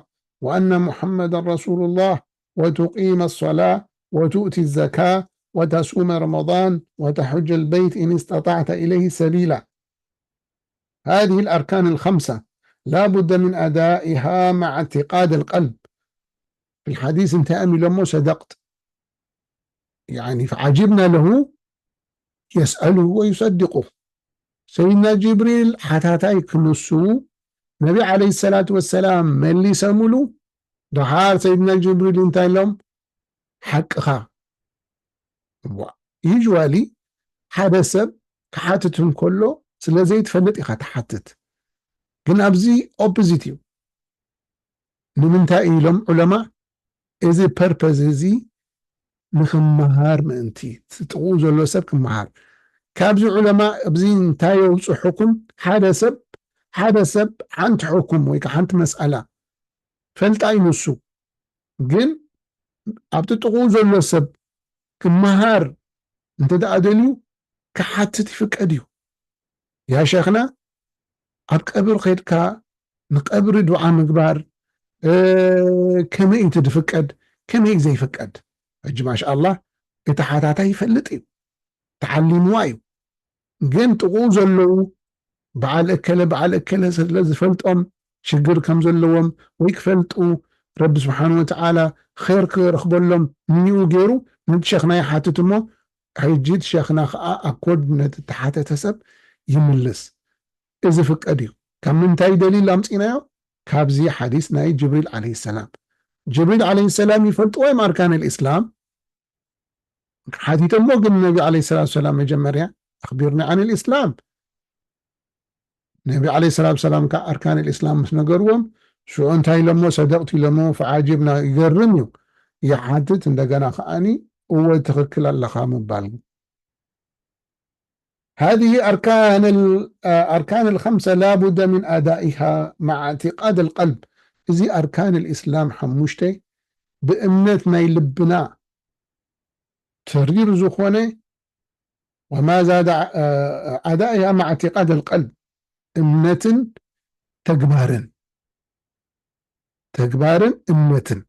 وأن محمدا رسول الله وتقيم الصلاة وتؤتي الزكاة وتصوم رمضان وتحج البيت إن استطعت إليه سبيلا هذه الأركان الخمسة لا بد من أدائها مع اعتقاد القلب في الحديث انت أمي لمو صدقت يعني فعجبنا له يسأله ويصدقه. ሰይድና ጅብሪል ሓታታይ ክንሱ ነቢ ዓለይሂ ሰላቱ ወሰላም መሊሰሙሉ። ደሓር ሰይድና ጅብሪል እንታይ ኢሎም? ሓቅኻ። ዩዥዋሊ ሓደ ሰብ ክሓትት እንከሎ ስለ ዘይትፈልጥ ኢኻ ትሓትት። ግን ኣብዚ ኦፖዚት እዩ። ንምንታይ ኢሎም ዑለማ? እዚ ፐርፐዝ እዚ ንኽመሃር ምእንቲ፣ እቲ ጥቕኡ ዘሎ ሰብ ክመሃር። ካብዚ ዑለማ ኣብዚ እንታይ የውፅእ ሕኩም? ሓደ ሰብ ሓደ ሰብ ሓንቲ ሕኩም ወይ ከዓ ሓንቲ መስኣላ ፈልጣ እዩ ንሱ። ግን ኣብቲ ጥቕኡ ዘሎ ሰብ ክመሃር እንተ ደኣ ደልዩ ክሓትት ይፍቀድ እዩ። ያ ሸኽና፣ ኣብ ቀብር ኸድካ ንቀብሪ ዱዓ ምግባር ከመይ እቲ ዝፍቀድ ከመይ ዘይፍቀድ? ሕጂ ማሻኣላ እቲ ሓታታይ ይፈልጥ እዩ፣ ተዓሊምዋ እዩ። ግን ጥቕኡ ዘለዉ በዓል እከለ በዓል እከለ ስለ ዝፈልጦም ሽግር ከም ዘለዎም ወይ ክፈልጡ ረቢ ስብሓን ወተዓላ ኸይር ክረኽበሎም ንኡ ገይሩ ነቲ ሸኽና ይሓትት እሞ ሕጂ እቲ ሸኽና ኸዓ ኣኮርድ ነቲ ተሓተተ ሰብ ይምልስ። እዚ ፍቀድ እዩ። ካብ ምንታይ ደሊል ኣምፂናዮ? ካብዚ ሓዲስ ናይ ጅብሪል ዓለይሂ ሰላም። ጅብሪል ዓለይሂ ሰላም ይፈልጥዎ እዮም ኣርካን ልእስላም። ሓቲቶሞ ግን ነቢ ዓለይሂ ሰላቱ ሰላም መጀመርያ ኣኽቢርኒ ዓን ልእስላም። ነቢ ዓለይሂ ሰላቱ ሰላም ከዓ ኣርካን ልእስላም ምስ ነገርዎም ሽዑ እንታይ ኢሎሞ? ሰደቅት ኢሎሞ። ፈዓጅብና፣ ይገርም እዩ። ይሓትት እንደገና ከዓኒ እወ ትኽክል ኣለኻ ምባል። هذه أركان ال- آه، أركان الخمسة لا بد من أدائها مع اعتقاد القلب. እዚ ኣርካን ልእስላም ሓሙሽተ ብእምነት ናይ ልብና ተሪር ዝኾነ وما زاد ع- آه، أدائها مع اعتقاد القلب እምነትን ተግባርን ተግባርን እምነትን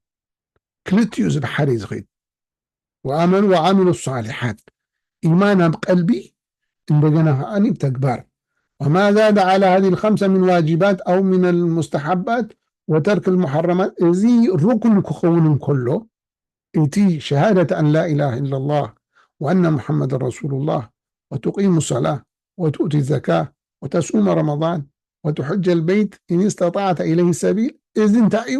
ክልቲኡ እዚ ብሓደ እዩ ዝኸይድ። وآمنوا وعملوا الصالحات ኢማን ኣብ ቀልቢ እንደገና ከዓኒ ተግባር وما زاد على هذه الخمسة من واجبات أو من المستحبات وترك المحرمات እዚ ሩክን ክኸውን እንከሎ እቲ شهادة أن لا إله إلا الله وأن محمد رسول الله وتقيم الصلاة وتؤتي الزكاة وتصوم رمضان وتحج البيت إن استطعت إليه سبيل እዚ እንታይ እዩ?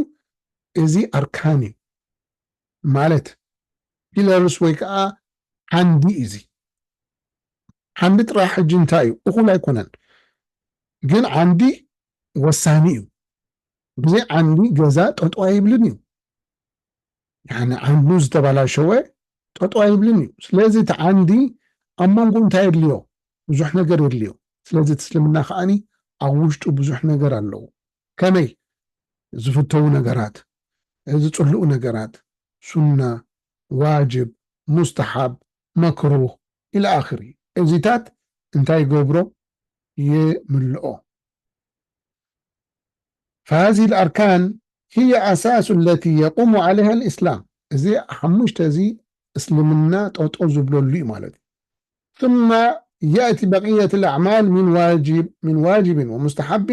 እዚ ኣርካን እዩ ማለት ፒለርስ ወይ ከዓ ዓንዲ እዩ። እዚ ዓንዲ ጥራሕ ሕጂ እንታይ እዩ? እኹል ኣይኮነን፣ ግን ዓንዲ ወሳኒ እዩ። ብዘይ ዓንዲ ገዛ ጠጠው ኣይብልን እዩ። ያኒ ዓንዱ ዝተባላሸወ ጠጠው ኣይብልን እዩ። ስለዚ እቲ ዓንዲ ኣብ መንጎ እንታይ የድልዮ? ብዙሕ ነገር የድልዮ። ስለዚ እቲ እስልምና ከዓኒ ኣብ ውሽጡ ብዙሕ ነገር ኣለዎ። ከመይ? ዝፍተዉ ነገራት፣ ዝፅልኡ ነገራት፣ ሱና፣ ዋጅብ፣ ሙስተሓብ፣ መክሩህ ኢለ ኣኽሪ። እዚታት እንታይ ይገብሮ? ይምልኦ። فهذه الأركان هي أساس التي يقوم عليها الإسلام. እዚ ሓሙሽተ እዚ እስልምና ጠጦ ዝብለሉ እዩ ማለት እዩ። ثم يأتي بقية الأعمال من واجب من واجب ومستحب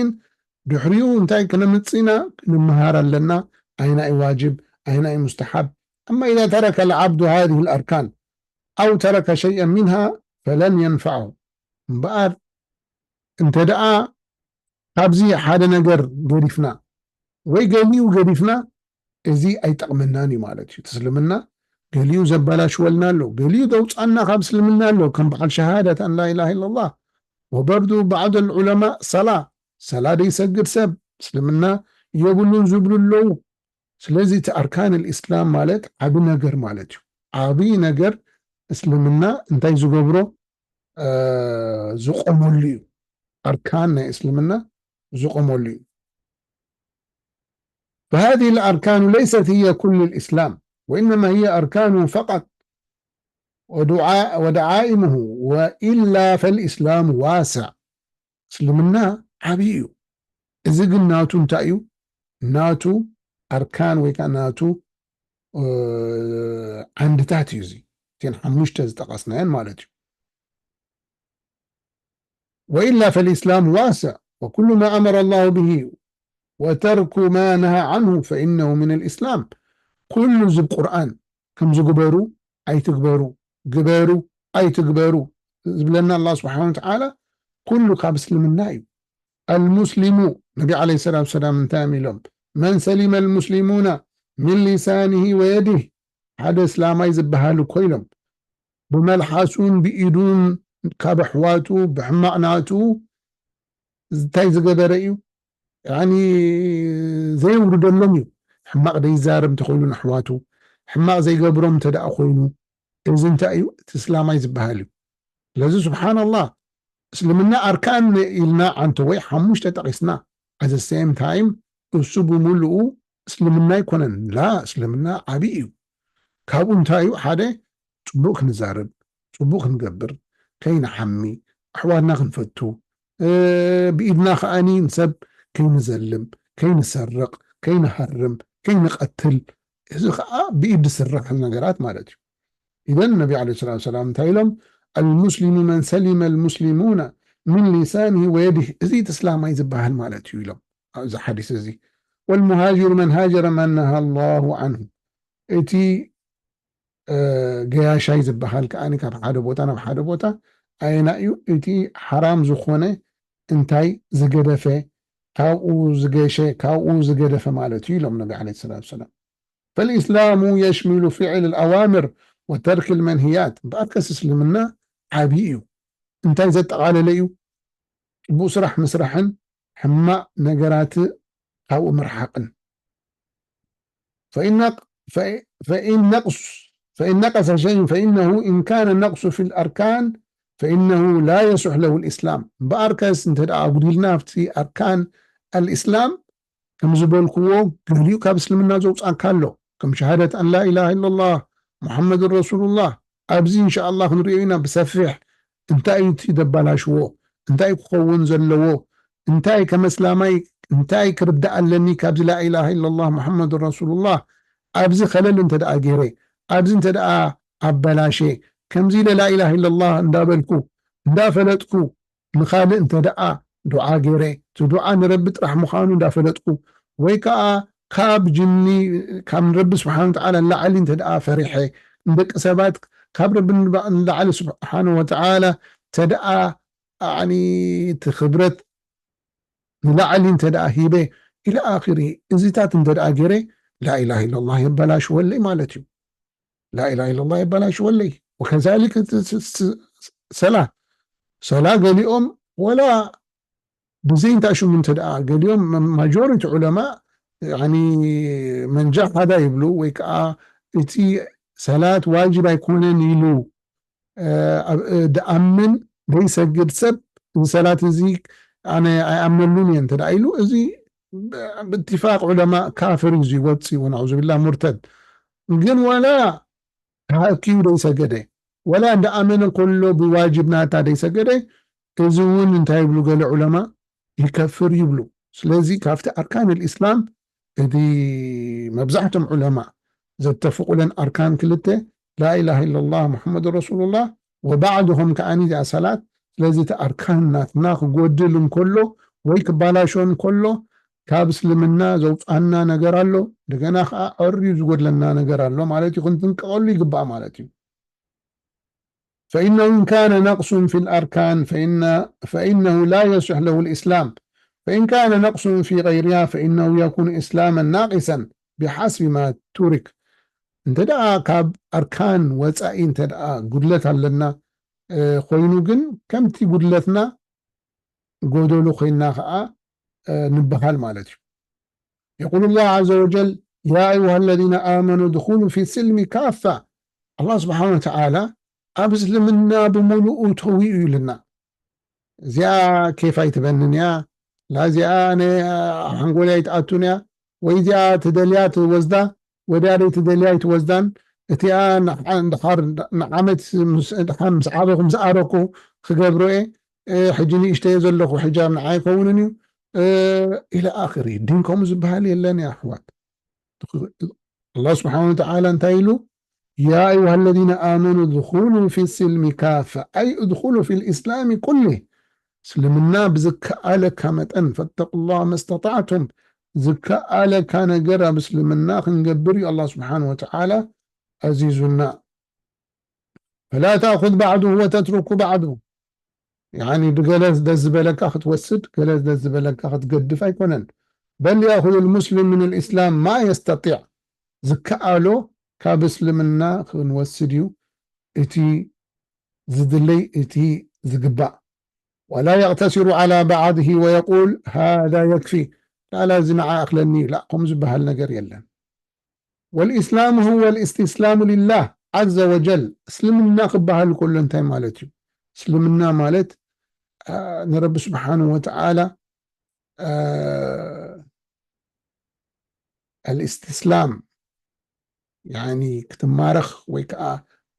ድሕሪኡ እንታይ ክነምፅና ክንምሃር ኣለና ኣይናይ ዋጅብ ኣይናይ ሙስተሓብ أما إذا ترك العبد هذه الأركان أو ترك شيئا منها فلن ينفعه እምበኣር እንተ ደኣ ካብዚ ሓደ ነገር ገዲፍና ወይ ገሊኡ ገዲፍና እዚ ኣይጠቕመናን እዩ ማለት እዩ። እቲ እስልምና ገሊኡ ዘበላሽወልና ኣሎ፣ ገሊኡ ዘውፃና ካብ እስልምና ኣሎ። ከም በዓል ሸሃዳት ኣን ላኢላሃ ኢላላህ ወበርዱ ባዕድ ልዑለማ ሰላ ሰላ ዘይሰግድ ሰብ እስልምና የብሉን ዝብሉ ኣለዉ። ስለዚ እቲ ኣርካን ልእስላም ማለት ዓቢ ነገር ማለት እዩ። ዓቢ ነገር እስልምና እንታይ ዝገብሮ ዝቆመሉ እዩ። ኣርካን ናይ እስልምና ዝቆመሉ እዩ። فهذه الأركان ليست هي كل الإسلام وإنما هي أركان فقط ودعاء ودعائمه وإلا فالإسلام واسع እስልምና ዓብዪ እዩ። እዚ ግን ናቱ እንታይ እዩ? ናቱ ኣርካን ወይ ከዓ ናቱ ዓንድታት እዩ። እዚ እተን ሓሙሽተ ዝጠቐስናየን ማለት እዩ። وإلا فالإسلام واسع وكل ما أمر الله به وترك ما نهى عنه فإنه من الإسلام ኩሉ እዚ ቁርኣን ከም ዝግበሩ ኣይትግበሩ ግበሩ ኣይትግበሩ ዝብለና ኣላህ ስብሓን ወተዓላ ኩሉ ካብ እስልምና እዩ። ኣልሙስሊሙ፣ ነቢ ዓለይሂ ሰላቱ ወሰላም እንታይ እዮም ኢሎም? መን ሰሊመ ኣልሙስሊሙና ሚን ሊሳኒሂ ወየዲህ፣ ሓደ እስላማይ ዝበሃል እኮ ኢሎም ብመልሓሱን ብኢዱን ካብ ኣሕዋቱ ብሕማቕ ናቱ እንታይ ዝገበረ እዩ? ያኒ ዘየውርደሎም እዩ። ሕማቕ ዘይዛረብ እንተኮይኑ ንኣሕዋቱ፣ ሕማቕ ዘይገብሮም እንተ ደኣ ኮይኑ፣ እዚ እንታይ እዩ? እቲ እስላማይ ዝበሃል እዩ። ስለዚ ስብሓንላህ፣ እስልምና ኣርካን ኢልና ዓንተወይ ሓሙሽተ ጠቒስና፣ at the same time እሱ ብምሉኡ እስልምና ኣይኮነን። ላ፣ እስልምና ዓብዪ እዩ። ካብኡ እንታይ እዩ? ሓደ፣ ጽቡቕ ክንዛረብ፣ ጽቡቕ ክንገብር፣ ከይንሓሚ፣ ኣሕዋትና ክንፈቱ፣ እ፣ ብኢድና ከኣኒ ንሰብ ከይንዘልም፣ ከይንሰርቕ፣ ከይንሃርም፣ ከይንቐትል፣ እዚ ኸኣ ብኢድ ዝስራሕ ነገራት ማለት እዩ። ኢዘን ነቢ ዓለይሂ ሰላቱ ወሰላም እንታይ ኢሎም? ኣልሙስሊሙ መን ሰሊመ ኣልሙስሊሙና ሚን ሊሳኒሂ ወየዲህ፣ እዚ እቲ እስላማይ ዝበሃል ማለት እዩ ኢሎም ኣብዚ ሓዲስ እዚ። ወልሙሃጅሩ መን ሃጀረ መን ነሃ ኣላሁ ዓንሁ፣ እቲ እ፣ ገያሻይ ዝበሃል ከኣ ካብ ሓደ ቦታ ናብ ሓደ ቦታ ኣየና እዩ? እቲ ሓራም ዝኾነ እንታይ ዝገደፈ፣ ካብኡ ዝገሸ፣ ካብኡ ዝገደፈ ማለት እዩ ኢሎም ነቢ ዓለይሂ ሰላቱ ወሰላም። ፈልኢስላሙ የሽሚሉ ፊዕል ኣልኣዋምር ወተርክ ኣልመንህያት። እምበኣርከስ እስልምና ዓብዪ እዩ። እንታይ ዘጠቓለለ እዩ? ጽቡቕ ስራሕ ምስራሕን ሕማቕ ነገራት ካብኡ ምርሓቕን። فإن نق-، فإ-، فإن نقص، فإن نقص شيء فإنه إن كان النقص في الأركان فإنه لا يصح له الإسلام. እምበኣርከስ እንተ ደኣ ኣጉዲልና ኣብቲ ኣርካን ኣልእስላም፣ ከም ዝበልክዎ፣ ገሊኡ ካብ እስልምና ዘውጻካ ኣሎ። ከም ሸሃደት ኣን ላ ኢላሃ ኢላላህ ሙሓመድን ረሱሉላህ። ኣብዚ እንሻኣላህ ክንሪኦ ኢና ብሰፊሕ። እንታይ እዩ እቲ ዘባላሽዎ? እንታይ ክኸውን ዘለዎ? እንታይ ከም እስላማይ፣ እንታይ ክርዳእ ኣለኒ ካብዚ ላ ኢላሃ ኢላላህ ሙሓመድን ረሱሉላህ? ኣብዚ ኸለል እንተ ደኣ ገይረ፣ ኣብዚ እንተ ደኣ ኣበላሸ፣ ከምዚ ኢለ ላ ኢላሃ ኢላላህ እንዳበልኩ፣ እንዳፈለጥኩ፣ ንኻልእ እንተ ደኣ ዱዓ ገይረ፣ እቲ ዱዓ ንረቢ ጥራሕ ምዃኑ እንዳፈለጥኩ፣ ወይ ከኣ ካብ ጅኒ፣ ካብ ንረቢ ስብሓን ወተዓላ ንላዕሊ እንተ ደኣ ፈሪሐ፣ ንደቂ ሰባት ካብ ረቢ ንባ-፣ ንላዕሊ ስብሓን ወተዓላ እንተ ደኣ፣ ኣዕኒ፣ እቲ ክብረት ንላዕሊ እንተ ደኣ ሂበ፣ ኢለ ኣኺሪ፣ እዚታት እንተ ደኣ ገይረ፣ ላኢላሃ ኢላላህ የበላሽወለይ ማለት እዩ። ላኢላሃ ኢላላህ የበላሽወለይ። ወከዛሊክ እቲ ስ-፣ ስ-፣ ሰላ፣ ሰላ ገሊኦም ወላ ብዘይ እንታይ ሽሙ እንተ ደኣ፣ ገሊኦም መ-፣ ማጆሪቲ ዑለማ፣ ያኒ፣ መን ጃሃዳ ይብሉ፣ ወይ ከኣ እቲ ሰላት ዋጅብ ኣይኮነን ኢሉ፣ እ፣ ኣብ፣ እ፣ ደኣምን ደይሰግድ ሰብ፣ እዚ ሰላት እዚ ኣነ ኣይኣምነሉን እየ እንተ ደኣ ኢሉ፣ እዚ ብ-፣ ብእትፋቅ ዑለማ ካፍር እዩ፣ እዚ ወፂኡ፣ ናዑዙ ቢላህ፣ ሙርተድ። ግን ወላ ተኣኪቡ ደይሰገደ፣ ወላ እንዳኣመነ እንከሎ ብዋጅብ ናታ ደይሰገደ፣ እዚ እውን እንታይ ይብሉ ገለ ዑለማ? ይከፍር ይብሉ። ስለዚ ካብቲ ኣርካን ልእስላም፣ እቲ መብዛሕቶም ዑለማ ዘተፍቑለን ኣርካን ክልተ፣ ላኢላሃ ኢላላህ ሙሐመድ ረሱሉላህ፣ ወባዕድሆም ከኣኒ እዚኣ ሰላት። ስለዚ እቲ ኣርካን ናትና ክጎድል እንከሎ ወይ ክባላሾ እንከሎ፣ ካብ እስልምና ዘውፅኣና ነገር ኣሎ፣ እንደገና ከዓ ዕርዩ ዝጎድለና ነገር ኣሎ ማለት እዩ። ክንጥንቀቐሉ ይግባእ ማለት እዩ። فإنه إن كان نقص في الأركان فإن، فإنه لا يصح له الإسلام، فإن كان نقص في غيرها فإنه يكون إسلاما ناقصا بحسب ما ترك. እንተ ደኣ ካብ ኣርካን ወፃኢ እንተ ደኣ ጉድለት ኣለና፣ እ፣ ኮይኑ ግን ከምቲ ጉድለትና ጎደሎ ኮይና ከዓ፣ እ፣ ንበሃል ማለት እዩ። يقول الله عز وجل: يا أيها الذين آمنوا ادخلوا في السلم كافة. ኣላህ ስብሓን ወተዓላ ኣብ እስልምና ብምሉኡ ተው ኢሉና። እዚኣ ኬፍ ኣይትበንን እያ፣ ላ እዚኣ ኣነ ሓንጎለይ ኣይትኣቱን እያ፣ ወይ እዚኣ ትደልያ ትወስዳ፣ ወዲያ ደይ ትደልያ ኣይትወስዳን፣ እቲኣ ንዓ-፣ እንድሓር ንዓመት ምስ፣ ድሓር ምስ ዓበኹ፣ ምስ ኣረኩ ክገብሮ እየ፣ እ፣ ሕጂ ንእሽተየ ዘለኹ፣ ሕጃብ ንዓ ኣይከውንን እዩ፣ እ፣ ኢለ ኣኽሪ። ዲን ከምኡ ዝበሃል የለን፣ ያ ኣሕዋት። ኣላህ ስብሓን ወተዓላ እንታይ ኢሉ? يا أيها الذين آمنوا ادخلوا في السلم كافة، أي ادخلوا في الإسلام كله። እስልምና ብዝከኣለካ መጠን፣ فاتقوا الله ما استطعتم፣ ዝከኣለካ ነገር ኣብ እስልምና ክንገብር እዩ ኣላህ ስብሓን ወተዓላ ኣዚዙና። فلا تأخذ بعضه وتترك بعضه. ያኒ ብገለ ደስ ዝበለካ ክትወስድ፣ ገለ ደስ ዝበለካ ክትገድፍ ኣይኮነን። بل يأخذ المسلم من الإسلام ما يستطيع. ዝከኣሎ ካብ እስልምና ክንወስድ እዩ እቲ ዝድለይ፣ እቲ ዝግባእ። ولا يقتصر على بعضه ويقول هذا يكفي. ላላ እዚ ንዓ ኣኽለኒ ላ፣ ከምኡ ዝበሃል ነገር የለን። والإسلام هو الاستسلام لله عز وجل. እስልምና ክበሃል ከሎ እንታይ ማለት እዩ? እስልምና ማለት ንረቢ ስብሓንሁ ወተዓላ ኣልእስትስላም፣ ያኒ ክትማረኽ ወይ ከዓ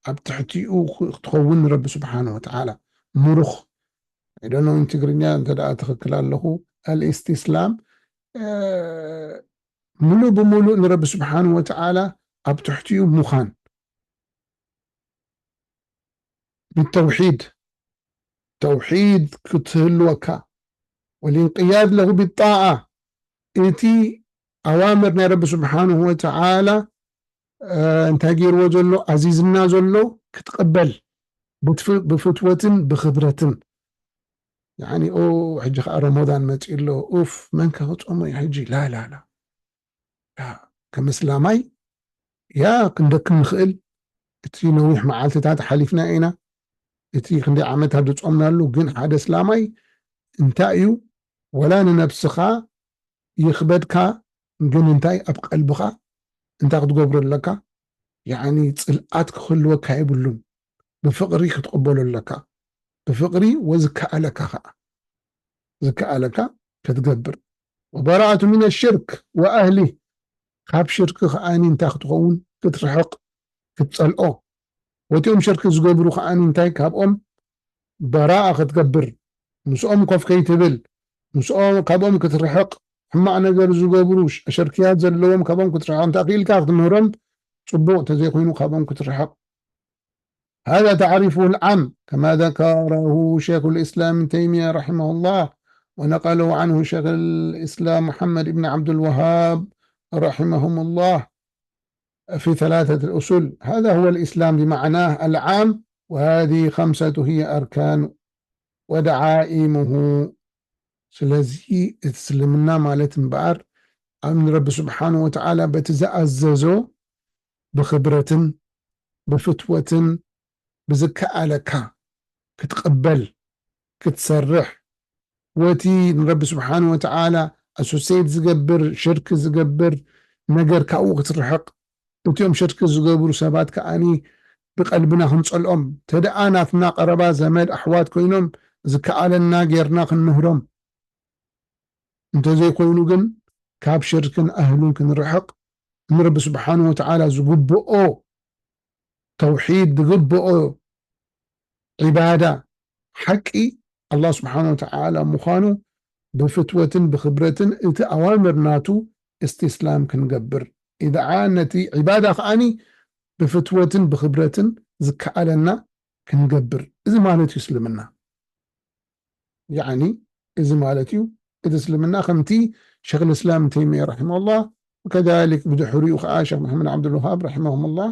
ኣብ ትሕቲኡ ክትኸውን ንረቢ ስብሓንሁ ወተዓላ ምሩኽ። I don't know ትግርኛ እንተ ደኣ ትኽክል ኣለኹ። ኣልእስትስላም ሙሉእ ብሙሉእ ንረቢ ስብሓንሁ ወተዓላ ኣብ ትሕቲኡ ምዃን ብተውሒድ፣ ተውሒድ ክትህልወካ፣ ወልእንቅያድ ለሁ ብጣዓ፣ እቲ ኣዋምር ናይ ረቢ ስብሓንሁ ወተዓላ እንታይ ገይርዎ ዘሎ፣ ኣዚዝና ዘሎ ክትቕበል ብፍትወትን ብኽብረትን። ያኒ ኦ ሕጂ ከዓ ረመዳን መፂኡ ኣሎ፣ ኡፍ መን ከ ክፀሞ እዩ ሕጂ? ላላላ ከም እስላማይ ያ ክንደክም ንኽእል። እቲ ነዊሕ መዓልትታት ሓሊፍና ኢና። እቲ ክንደይ ዓመታት ዝጾምናሉ። ግን ሓደ እስላማይ እንታይ እዩ፣ ወላ ንነብስኻ ይኽበድካ፣ ግን እንታይ ኣብ ቀልብኻ እንታይ ክትገብሮ ኣለካ? ያኒ ጽልኣት ክህልወካ የብሉን። ብፍቕሪ ክትቕበሎ ኣለካ። ብፍቕሪ ወዝከኣለካ ኸዓ ዝከኣለካ ክትገብር። ወበራኣቱ ሚነ ሽርክ ወኣህሊ፣ ካብ ሽርክ ከዓኒ እንታይ ክትኸውን? ክትርሕቕ፣ ክትጸልኦ። ወቲኦም ሽርክ ዝገብሩ ከዓኒ እንታይ ካብኦም በራኣ ክትገብር፣ ምስኦም ኮፍ ከይትብል፣ ምስኦም፣ ካብኦም ክትርሕቕ። ሕማቕ ነገር ዝገብሩ፣ ሸርክያት ዘለዎም ካብኦም ክትርሕቕ። እንተ ክኢልካ ክትምህሮም ጽቡቕ፣ እንተዘይኮይኑ ካብኦም ክትርሕቕ። هذا تعريفه العام كما ذكره شيخ الإسلام ابن تيمية رحمه الله، ونقله عنه شيخ الإسلام محمد بن عبد الوهاب رحمهم الله في ثلاثة الأصول. هذا هو الإسلام بمعناه العام، وهذه خمسة هي أركان ودعائمه. ስለዚ እቲ እስልምና ማለት እምበኣር ኣብ ንረቢ ስብሓንሁ ወተዓላ በቲ ዝኣዘዞ ብኽብረትን ብፍትወትን ብዝከኣለካ ክትቕበል፣ ክትሰርሕ፣ ወቲ ንረቢ ስብሓንሁ ወተዓላ ኣሶሴት ዝገብር፣ ሽርክ ዝገብር ነገር ካብኡ ክትርሕቕ፣ እቲኦም ሽርክ ዝገብሩ ሰባት ከዓኒ ብቐልብና ክንጸልኦም፣ ተደኣ ናትና ቀረባ ዘመድ ኣሕዋት ኮይኖም ዝከኣለና ጌርና ክንምህሮም፣ እንተዘይኮይኑ ግን ካብ ሽርክን ኣህሉን ክንርሕቕ፣ ንረቢ ስብሓንሁ ወተዓላ ዝግብኦ ተውሒድ፣ ዝግብኦ ዒባዳ ሓቂ ኣላህ ስብሓንሁ ወተዓላ ምዃኑ ብፍትወትን ብኽብረትን እቲ ኣዋምር ናቱ እስትስላም ክንገብር፣ ኢድዓ ነቲ ዒባዳ ከዓኒ ብፍትወትን ብኽብረትን ዝከኣለና ክንገብር። እዚ ማለት እዩ እስልምና። ያኒ እዚ ማለት እዩ እቲ እስልምና ከምቲ ሸክ ልእስላም ተይሚያ ረሒመሁላህ ወከዛሊክ ብድሕሪኡ ከዓ ሸክ መሐመድ ዓብዱልውሃብ ረሒመሁሙላህ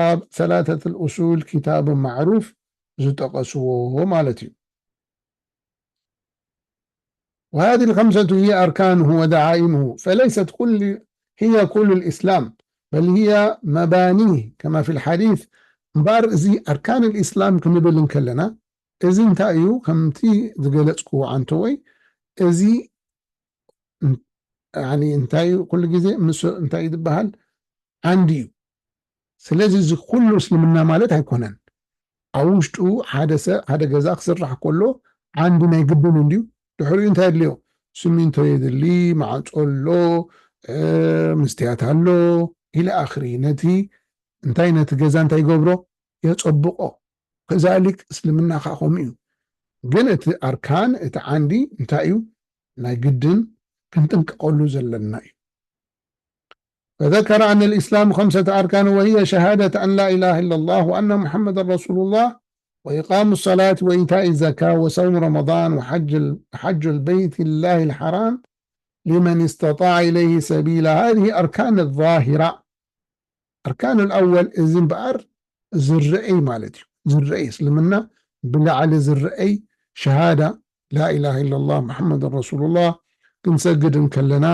ኣብ ሰላተት ልኡሱል ኪታብ ማዕሩፍ ዝጠቀስዎ ማለት እዩ። وهذه الخمسة هي أركانه ودعائمه، فليست كل، هي كل الإسلام، بل هي مبانيه، كما في الحديث. እምበኣር እዚ ኣርካን ልእስላም ክንብል እንከለና፣ እዚ እንታይ እዩ? ከምቲ ዝገለጽክዎ ዓንተወይ፣ እዚ ን-፣ ያኒ እንታይ እዩ? ኩሉ ግዜ ምስ እንታይ እዩ ዝበሃል? ዓንዲ እዩ። ስለዚ እዚ ኩሉ እስልምና ማለት ኣይኮነን። ኣብ ውሽጡ ሓደ ሰብ፣ ሓደ ገዛ ክስራሕ ከሎ ዓንዲ ናይ ግድን እንድዩ። ድሕሪኡ እንታይ የድልዮ? ስሚንቶ የድሊ፣ ማዕጾ ኣሎ፣ እ፣ መስትያት ኣሎ፣ ኢለ ኣኽሪ። ነቲ እንታይ፣ ነቲ ገዛ እንታይ ይገብሮ? የጸብቆ። ከዛሊክ እስልምና ከዓ ከምኡ እዩ። ግን እቲ ኣርካን፣ እቲ ዓንዲ እንታይ እዩ? ናይ ግድን ክንጥንቀቐሉ ዘለና እዩ። فذكر أن الإسلام خمسة أركان، وهي شهادة أن لا إله إلا الله وأن محمدا رسول الله، وإقام الصلاة وإيتاء الزكاة وصوم رمضان وحج ال-، حج البيت الله الحرام لمن استطاع إليه سبيلا. هذه أركان الظاهرة. أركان الأول እዚ እምበኣር ዝረአይ ማለት እዩ። ዝረአይ እስልምና ብላዕሊ ዝረአይ ሸሃዳ ላኢላሃ ኢላላህ ሙሐመድ ረሱሉላህ ክንሰግድ እንከለና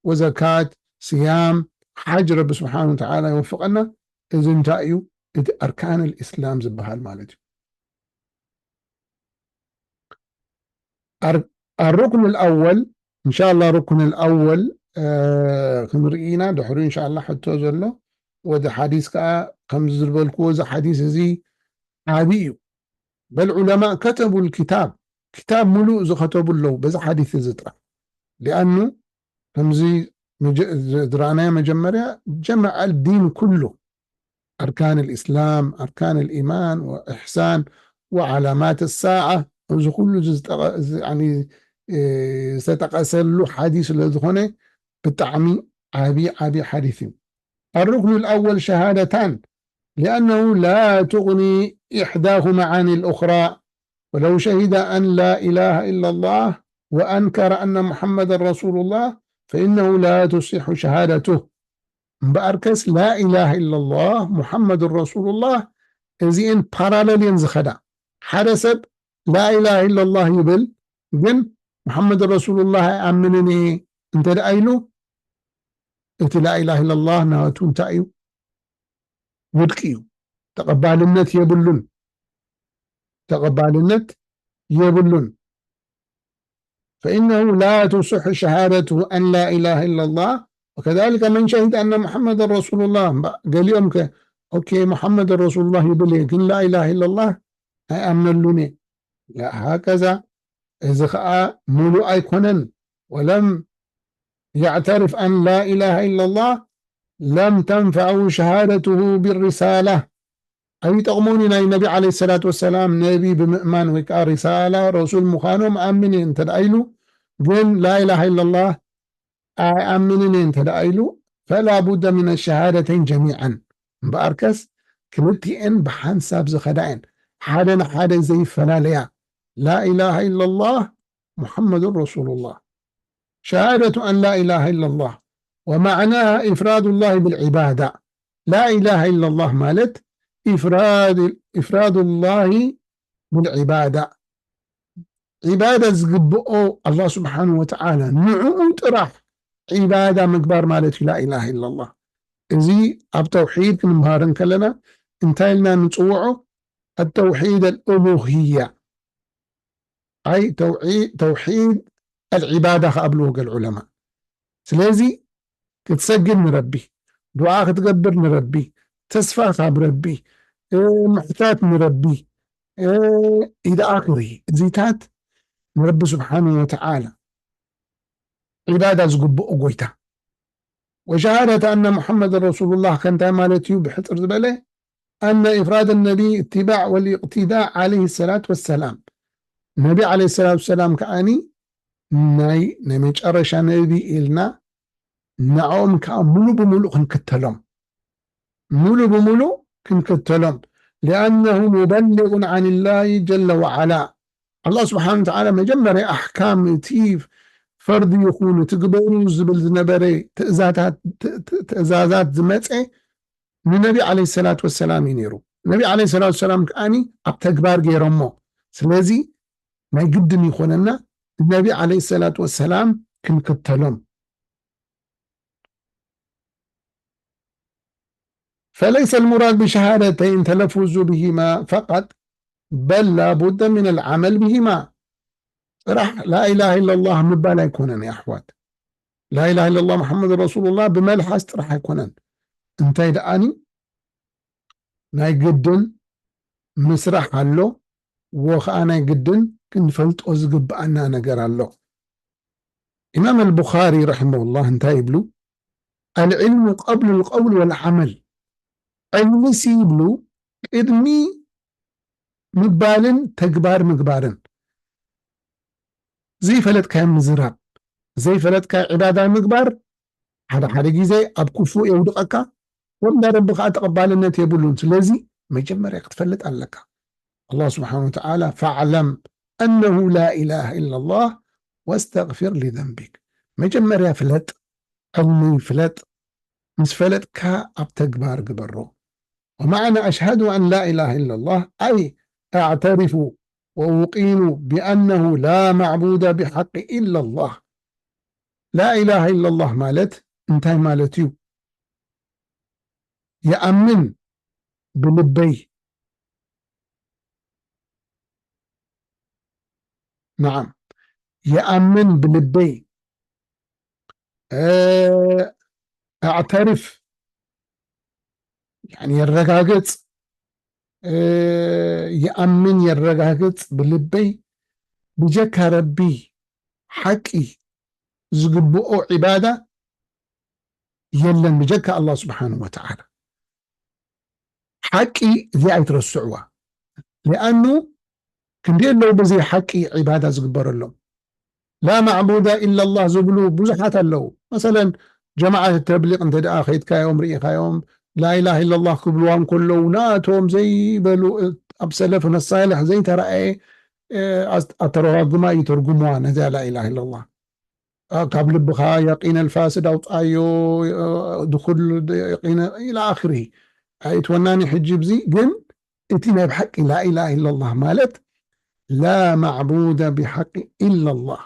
ወዘካት ስያም ሓጅ ረቢ ስብሓን ወተዓላ ይወፍቐና። እዚ እንታይ እዩ? እቲ ኣርካን ልእስላም ዝበሃል ማለት እዩ። ኣር- ኣሩክን ልኣወል እንሻላ ሩክን ልኣወል ክንርኢ ኢና ድሕሪ እንሻላ ሕቶ ዘሎ ወደ ሓዲስ ከዓ ከምዚ ዝበልክዎ እዚ ሓዲስ እዚ ዓብዪ እዩ። በል ዑለማ ከተቡ ልኪታብ ኪታብ ሙሉእ ዝኸተቡ ኣለዉ በዚ ሓዲስ እዚ ጥራሕ ሊኣኑ ከምዚ ዝረኣናዮ መጀመርያ ጀመዐ ዲን ኩሉ أركان الإسلام أركان الإيمان وإحسان وعلامات الساعة እዚ ኩሉ ዝተጠቀሰሉ ሓዲስ ስለዝኾነ ብጣዕሚ ዓቢ ዓቢ ሓዲስ እዩ። الركن الأول شهادتان لأنه لا تغني إحداهما عن الأخرى ولو شهد أن لا إله إلا الله وأنكر أن محمد رسول الله فإنه لا تصح شهادته እምበኣርከስ لا إله إلا الله محمد رسول الله እዚኤን ፓራለል እየን ዝኸዳ ሓደ ሰብ لا إله إلا الله ይብል ግን محمد رسول الله ኣይኣምንን እየ እንተ ደኣ ኢሉ እቲ لا إله إلا الله ናቱ እንታይ እዩ ውድቂ እዩ ተቐባልነት የብሉን ተቐባልነት የብሉን فإنه لا تصح شهادته أن لا إله إلا الله وكذلك من شهد أن محمد رسول الله ገሊኦም ከ ኦኬ محمد رسول الله ይብል እየ ግን لا إله إلا الله ኣይኣምነሉን እየ هكذا እዚ ከዓ ሙሉእ ኣይኮነን ولم يعترف أن لا إله إلا الله لم تنفعه شهادته بالرسالة ኣይጠቕሞን እዩ ናይ ነቢ ዓለይሂ ሰላቱ ወሰላም ነቢ ብምእማን ወይ ከዓ ሪሳላ ረሱል ምዃኖም ኣምን እየ እንተ ደኣ ኢሉ ግን ላኢላሃ ኢላላህ ኣይኣምንን እየ እንተ ደኣ ኢሉ ፈላ ቡደ ሚነ ሸሃደተይን ጀሚዐን እምበኣርከስ ክልቲኤን ብሓንሳብ ዝኸዳ እየን ሓደ ንሓደ ዘይፈላለያ ላኢላሃ ኢላላህ محمد رسول الله شهادة أن لا إله إلا الله ومعناها إفراد الله بالعبادة لا إله إلا الله ማለት إفراد إفراد الله بالعبادة عبادة ዝግብኦ الله سبحانه وتعالى ንዕኡ ጥራሕ عبادة ምግባር ማለት እዩ لا إله إلا الله እዚ ኣብ ተውሒድ ክንምሃር እንከለና እንታይ ኢልና ንፅውዖ التوحيد الألوهية ኣይ ተውሒድ ኣልዒባዳ ክኣብልዎ ገል ዑለማ ስለዚ ክትሰግድ ንረቢ ዱዓ ክትገብር ንረቢ ተስፋ ካብ ረቢ ምሕታት ንረቢ ኢድኣክሪ እዚታት ንረቢ ስብሓን ወተዓላ ዒባዳ ዝግብኦ ጎይታ وشهادة أن محمد رسول الله ከእንታይ ማለት እዩ ብሕፅር ዝበለ أن إفراد النبي اتباع والاقتداء عليه الصلاة والسلام ነቢ عليه الصلاة والسلام ከዓኒ ናይ ናይ መጨረሻ ነቢ ኢልና ንዕኦም ከዓ ሙሉ ብሙሉ ክንክተሎም ሙሉ ብሙሉ ክንክተሎም لأنه مبلغ عن الله جل وعلا الله سبحانه وتعالى መጀመርያ ኣሕካም እቲ ፈርዲ ይኹን እቲ ግበሩ ዝብል ዝነበረ ትእዛዛት ዝመፀ ንነቢ ዓለይሂ ሰላቱ ወሰላም እዩ ነይሩ። ነቢ ዓለይሂ ሰላቱ ወሰላም ከዓኒ ኣብ ተግባር ገይሮሞ። ስለዚ ናይ ግድን ይኾነና ነቢ ዓለይሂ ሰላቱ ወሰላም ክንክተሎም። فليس المراد بالشهادتين تلفظ بهما فقط بل لا بد من العمل بهما ጥራሕ ላኢላሃ ኢላላህ ምባል ኣይኮነን የኣሕዋት ላኢላሃ ኢላላህ ሙሓመድ ረሱሉላህ ብመልሓስ ጥራሕ ኣይኮነን እንታይ ደኣኒ ናይ ግድን ምስራሕ ኣሎ ወኸዓ ናይ ግድን ክንፈልጦ ዝግብኣና ነገር ኣሎ ኢማም ኣልቡኻሪ ረሒመሁላህ እንታይ ይብሉ ኣልዕልሙ ቀብሉ ልቀውል ወልዓመል ዕልሚ ሲ ይብሉ ቅድሚ ምባልን ተግባር ምግባርን ዘይፈለጥካዮ ምዝራብ ዘይፈለጥካዮ ዕባዳ ምግባር ሓደ ሓደ ግዜ ኣብ ክፉእ የውድቐካ ወላ ረቢ ከዓ ተቐባልነት የብሉን ስለዚ መጀመርያ ክትፈልጥ ኣለካ ኣላህ ስብሓን ወተዓላ ፈዕለም ኣነሁ ላ ኢላሃ ኢላ ላህ ወስተግፊር ሊዘንቢክ መጀመርያ ፍለጥ ዕልሚ ፍለጥ ምስ ፈለጥካ ኣብ ተግባር ግበሮ ومعنى أشهد أن لا إله إلا الله أي أعترف وأوقن بأنه لا معبود بحق إلا الله. لا إله إلا الله ማለት እንታይ ማለት እዩ? ይኣምን ብልበይ። نعم، ይኣምን ብልበይ። እ፣ أعترف፣ يعني የረጋግጽ፣ እ፣ ይኣምን የረጋግጽ ብልበይ ብጀካ ረቢ ሓቂ ዝግብኦ ዒባዳ የለን ብጀካ ኣላህ ስብሓንሁ ወተዓላ። ሓቂ እዚኣ ኣይትረስዕዋ። ሊኣኑ ክንደይ ኣለዉ ብዘይ ሓቂ ዒባዳ ዝግበረሎም። ላ ማዕቡዳ ኢላ ላህ ዝብሉ ብዙሓት ኣለዉ። መሰለን ጀማዓት ተብሊቕ እንተ ደኣ ኸይድካዮም ርኢኻዮም ላኢላሃ ኢላ ላህ ክብልዋ እንከለዉ ናቶም ዘይበሉ ኣብ ሰለፍና ሳልሕ ዘይተራእየ ኣተረጓጉማ ይተርጉምዋ ነዚኣ ላኢላሃ ኢላ ላህ። ካብ ልብኻ የቂነል ፋስድ ኣውፅኣዮ፣ ድኹል የቂነ ኢላ ኣኽሪ ኣይትወናኒ። ሕጂ ብዚ ግን እቲ ናይ ብሓቂ ላኢላሃ ኢላ ላህ ማለት ላ ማዕቡደ ብሓቂ ኢላ ላህ፣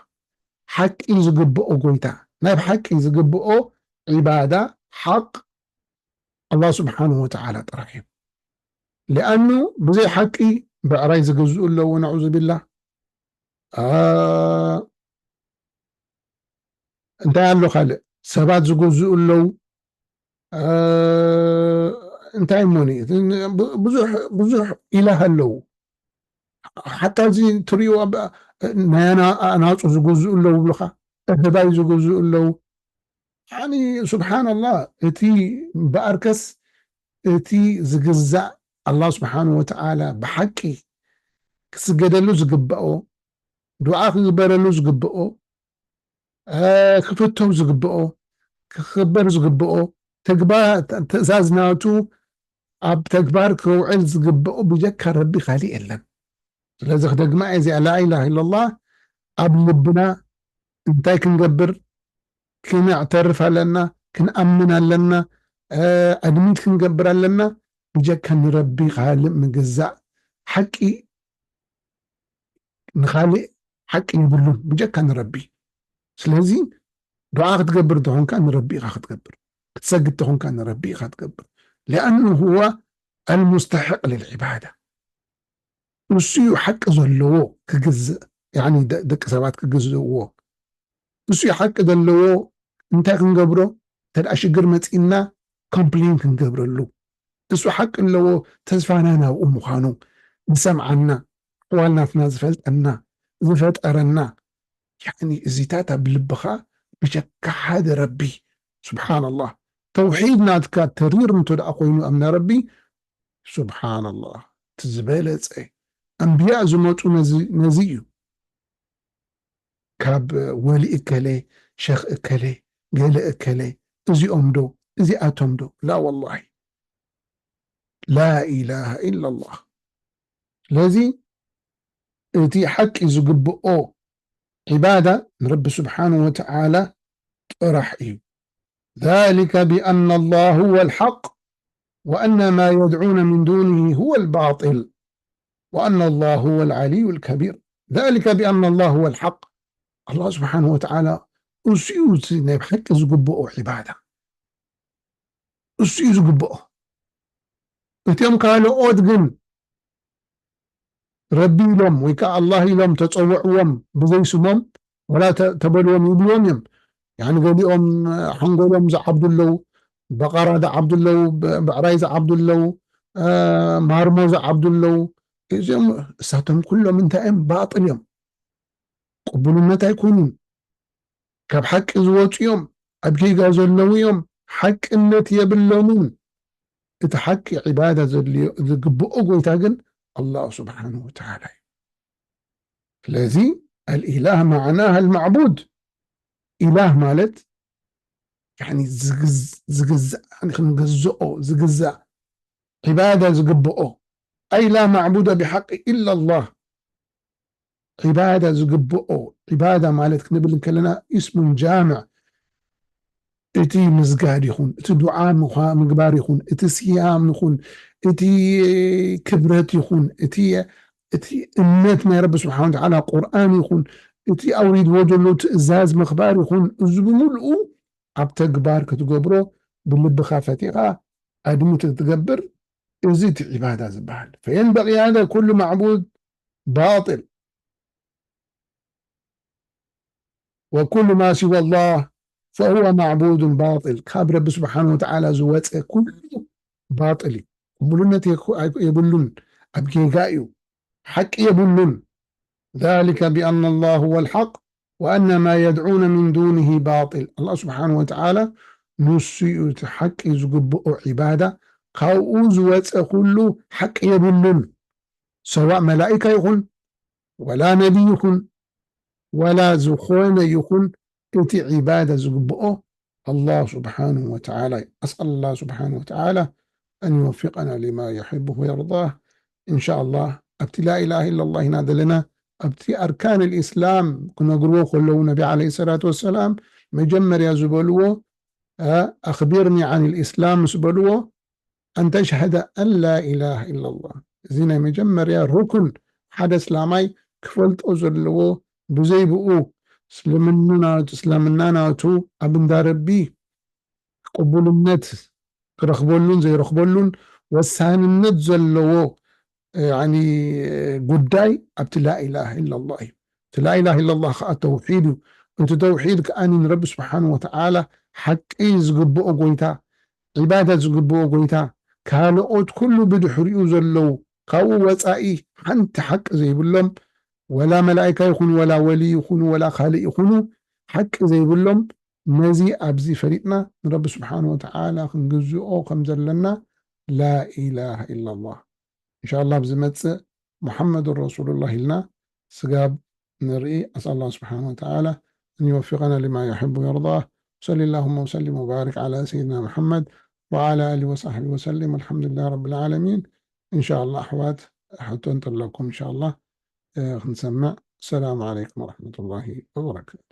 ሓቂ ዝግብኦ ጎይታ፣ ናይ ብሓቂ ዝግብኦ ዒባዳ ሓቅ ኣላህ ስብሓንሁ ወተዓላ ጥራሕ እዩ። ሊኣኑ ብዘይ ሓቂ ብዕራይ ዝገዝኡ ኣለዉ፣ ነዑዙ ቢላህ። ኣ፣ እንታይ ኣሎ ካልእ? ሰባት ዝገዝኡ ኣለዉ። ኣ፣ እንታይ እሞኒ? ብዙሕ፣ ብዙሕ ኢላህ ኣለዉ። ሓታ እዚ ትርእዩ ኣብ ናይ ኣና-፣ ኣናጹ ዝገዝኡ ኣለዉ ብሉኻ፣ ኣህባይ ዝገዝኡ ኣለዉ። ያኒ ሱብሓነላህ፣ እቲ እምበኣርከስ እቲ ዝግዛእ ኣላህ ስብሓንሁ ወተዓላ ብሓቂ ክስገደሉ ዝግበኦ፣ ዱዓ ክግበረሉ ዝግበኦ፣ እ፣ ክፍተው ዝግበኦ፣ ክኽበር ዝግበኦ፣ ተግባ-፣ ትእዛዝ ናቱ ኣብ ተግባር ክውዕል ዝግበኦ ብጀካ ረቢ ካሊእ የለን። ስለዚ ክደግማ እየ እዚኣ ላኢላሃ ኢለላህ ኣብ ልብና እንታይ ክንገብር ክነዕተርፍ ኣለና፣ ክንኣምን ኣለና፣ እ፣ ኣድሚት ክንገብር ኣለና። ብጀካ ንረቢ ካልእ ምግዛእ ሓቂ ንኻልእ ሓቂ የብሉን ብጀካ ንረቢ። ስለዚ ዱዓ ክትገብር እንተኾንካ ንረቢ ኢኻ ክትገብር፣ ክትሰግድ እንተኾንካ ንረቢ ኢኻ ትገብር። ሊኣኑ ሁወ ኣልሙስተሕቅ ልልዒባዳ፣ እሱ እዩ ሓቂ ዘለዎ ክግዝእ፣ ያኒ ደ-፣ ደቂ ሰባት ክግዝእዎ። እሱ እዩ ሓቂ ዘለዎ። እንታይ ክንገብሮ? እንተ ደኣ ሽግር መጺእና ኮምፕሌን ክንገብረሉ። እሱ ሓቂ ኣለዎ፣ ተስፋና ናብኡ ምዃኑ፣ ዝሰምዓና፣ ኣሕዋል ናትና ዝፈልጠና፣ ዝፈጠረና። ያኒ እዚታት ኣብ ልብኻ ብጀካ ሓደ ረቢ። ሱብሓነላህ። ተውሒድ ናትካ ተሪር እንተ ደኣ ኮይኑ ኣብ ናይ ረቢ፣ ሱብሓነላህ፣ እቲ ዝበለጸ ኣንብያ ዝመጹ ነዚ፣ ነዚ እዩ። ካብ ወሊ እከለ፣ ሸኽ እከለ፣ ገለ እከለ፣ እዚኦም ዶ፣ እዚኣቶም ዶ? ላ ወላሂ። ላ ኢላሃ ኢላ ላህ። ስለዚ እቲ ሓቂ ዝግብኦ ዒባዳ ንረቢ ስብሓንሁ ወተዓላ ጥራሕ እዩ። ذلك بأن الله هو الحق وأن ما يدعون من دونه هو الباطل وأن الله هو العلي الكبير. ذلك بأن الله هو الحق. ኣላህ ስብሓንሁ ወተዓላ እሱ እዩ እቲ ናይ ብሓቂ ዝግብኦ ዒባዳ። እሱ እዩ ዝግብኦ። እቲኦም ካልኦት ግን ረቢ ኢሎም ወይ ከዓ ኣላህ ኢሎም ተጸውዕዎም ብዘይ ስሞም፣ ወላ ተ-፣ ተበልዎም ይብልዎም እዮም። ያኒ ገሊኦም ሓንጎሎም ዝዓብዱ ኣለዉ፣ በቐራ ዝዓብዱ ኣለዉ፣ ብ-፣ ብዕራይ ዝዓብዱ ኣለዉ፣ እ፣ ማርሞ ዝዓብዱ ኣለዉ። እዚኦም እሳቶም ኩሎም እንታይ እዮም? ባጥል እዮም። ቅቡልነት ኣይኮኑን። ካብ ሓቂ ዝወጹ እዮም። ኣብ ጌጋ ዘለዉ እዮም። ሓቅነት የብሎምን። እቲ ሓቂ ዒባዳ ዘድልዮ፣ ዝግብኦ ጎይታ ግን ኣላህ ስብሓንሁ ወተዓላ እዩ። ስለዚ ኣልኢላህ ማዕናህ ኣልማዕቡድ። ኢላህ ማለት ያኒ ዝግዝ-፣ ዝግዛእ፣ ያኒ ክንገዝኦ ዝግዛእ ዒባዳ ዝግብኦ። ኣይ ላ ማዕቡደ ብሓቂ ኢላ ኣላህ። ዒባዳ ዝግብኦ፣ ዒባዳ ማለት ክንብል እንከለና እስሙን ጃምዕ፣ እቲ ምስጋድ ይኹን፣ እቲ ዱዓ ምዃ-፣ ምግባር ይኹን፣ እቲ ስያም ይኹን፣ እቲ ክብረት ይኹን፣ እቲ፣ እቲ እምነት ናይ ረቢ ስብሓን ወተዓላ ቁርኣን ይኹን፣ እቲ ኣውሪድዎ ዘሎ ትእዛዝ ምኽባር ይኹን፣ እዚ ብምልኡ ኣብ ተግባር ክትገብሮ ብልብኻ ፈቲኻ ኣድሚት ክትገብር፣ እዚ እቲ ዒባዳ ዝበሃል። فينبغي هذا كل معبود باطل وكل ما سوى الله فهو معبود باطل። ካብ ረቢ ስብሓን ወተዓላ ዝወፀ ኩሉ ባጥል እዩ። ቅቡልነት የኩ-፣ ኣይ-፣ የብሉን። ኣብ ጌጋ እዩ። ሓቂ የብሉን። ذلك بأن الله هو الحق وأن ما يدعون من دونه باطل። ኣላህ ስብሓን ወተዓላ ንሱ እዩ እቲ ሓቂ ዝግብኦ ዒባዳ። ካብኡ ዝወፀ ኩሉ ሓቂ የብሉን። ሰዋእ መላኢካ ይኹን፣ ወላ ነቢ ይኹን፣ ወላ ዝኾነ ይኹን፣ እቲ ዒባዳ ዝግብኦ ኣላህ ስብሓንሁ ወተዓላ እዩ። أسأل الله سبحانه وتعالى أن يوفقنا لما يحبه ويرضاه. إن شاء الله፣ ኣብቲ لا إله إلا الله ኢና ዘለና። ኣብቲ ኣርካን الإسلام ክነግርዎ ከለዉ፣ ነቢ ዓለይሂ ሰላቱ ወሰላም መጀመርያ ዝበልዎ፣ አ፣ أخبرني عن الإسلام ምስ በልዎ፣ أن تشهد أن لا إله إلا الله። እዚ ናይ መጀመርያ ሩክን ሓደ እስላማይ ክፈልጦ ዘለዎ፣ ብዘይ ብኡ እስልምና ናቱ፣ እስልምና ናቱ ኣብ እንዳ ረቢ ቅቡልነት ክረኽበሉን ዘይረኽበሉን ወሳንነት ዘለዎ፣ ያኒ፣ ጉዳይ ኣብቲ لا إله إلا الله እዩ። እቲ لا إله إلا الله ከዓ ተውሒድ እዩ። እቲ ተውሒድ ከዓ ንረቢ ስብሓን ወተዓላ ሓቂ ዝግብኦ ጎይታ፣ ዒባዳ ዝግብኦ ጎይታ፣ ካልኦት ኩሉ ብድሕሪኡ ዘለዉ፣ ካብኡ ወፃኢ ሓንቲ ሓቂ ዘይብሎም፣ ወላ መላኢካ ይኹኑ፣ ወላ ወሊ ይኹኑ፣ ወላ ካልእ ይኹኑ፣ ሓቂ ዘይብሎም፣ ነዚ ኣብዚ ፈሊጥና ንረቢ ስብሓን ወተዓላ ክንግዝኦ ከም ዘለና لا إله إلا الله። إن شاء الله ኣብ ዝመጽእ محمد رسول الله ኢልና ስጋብ ንርኢ። أسأل الله سبحانه وتعالى أن يوفقنا لما يحب ويرضاه. صلى اللهم وسلم وبارك على سيدنا محمد وعلى آله وصحبه وسلم. الحمد لله رب العالمين. إن شاء الله ኣሕዋት፣ ሕቶ እንተለኩም إن شاء الله፣ እ፣ ክንሰምዕ። السلام عليكم ورحمة الله وبركاته.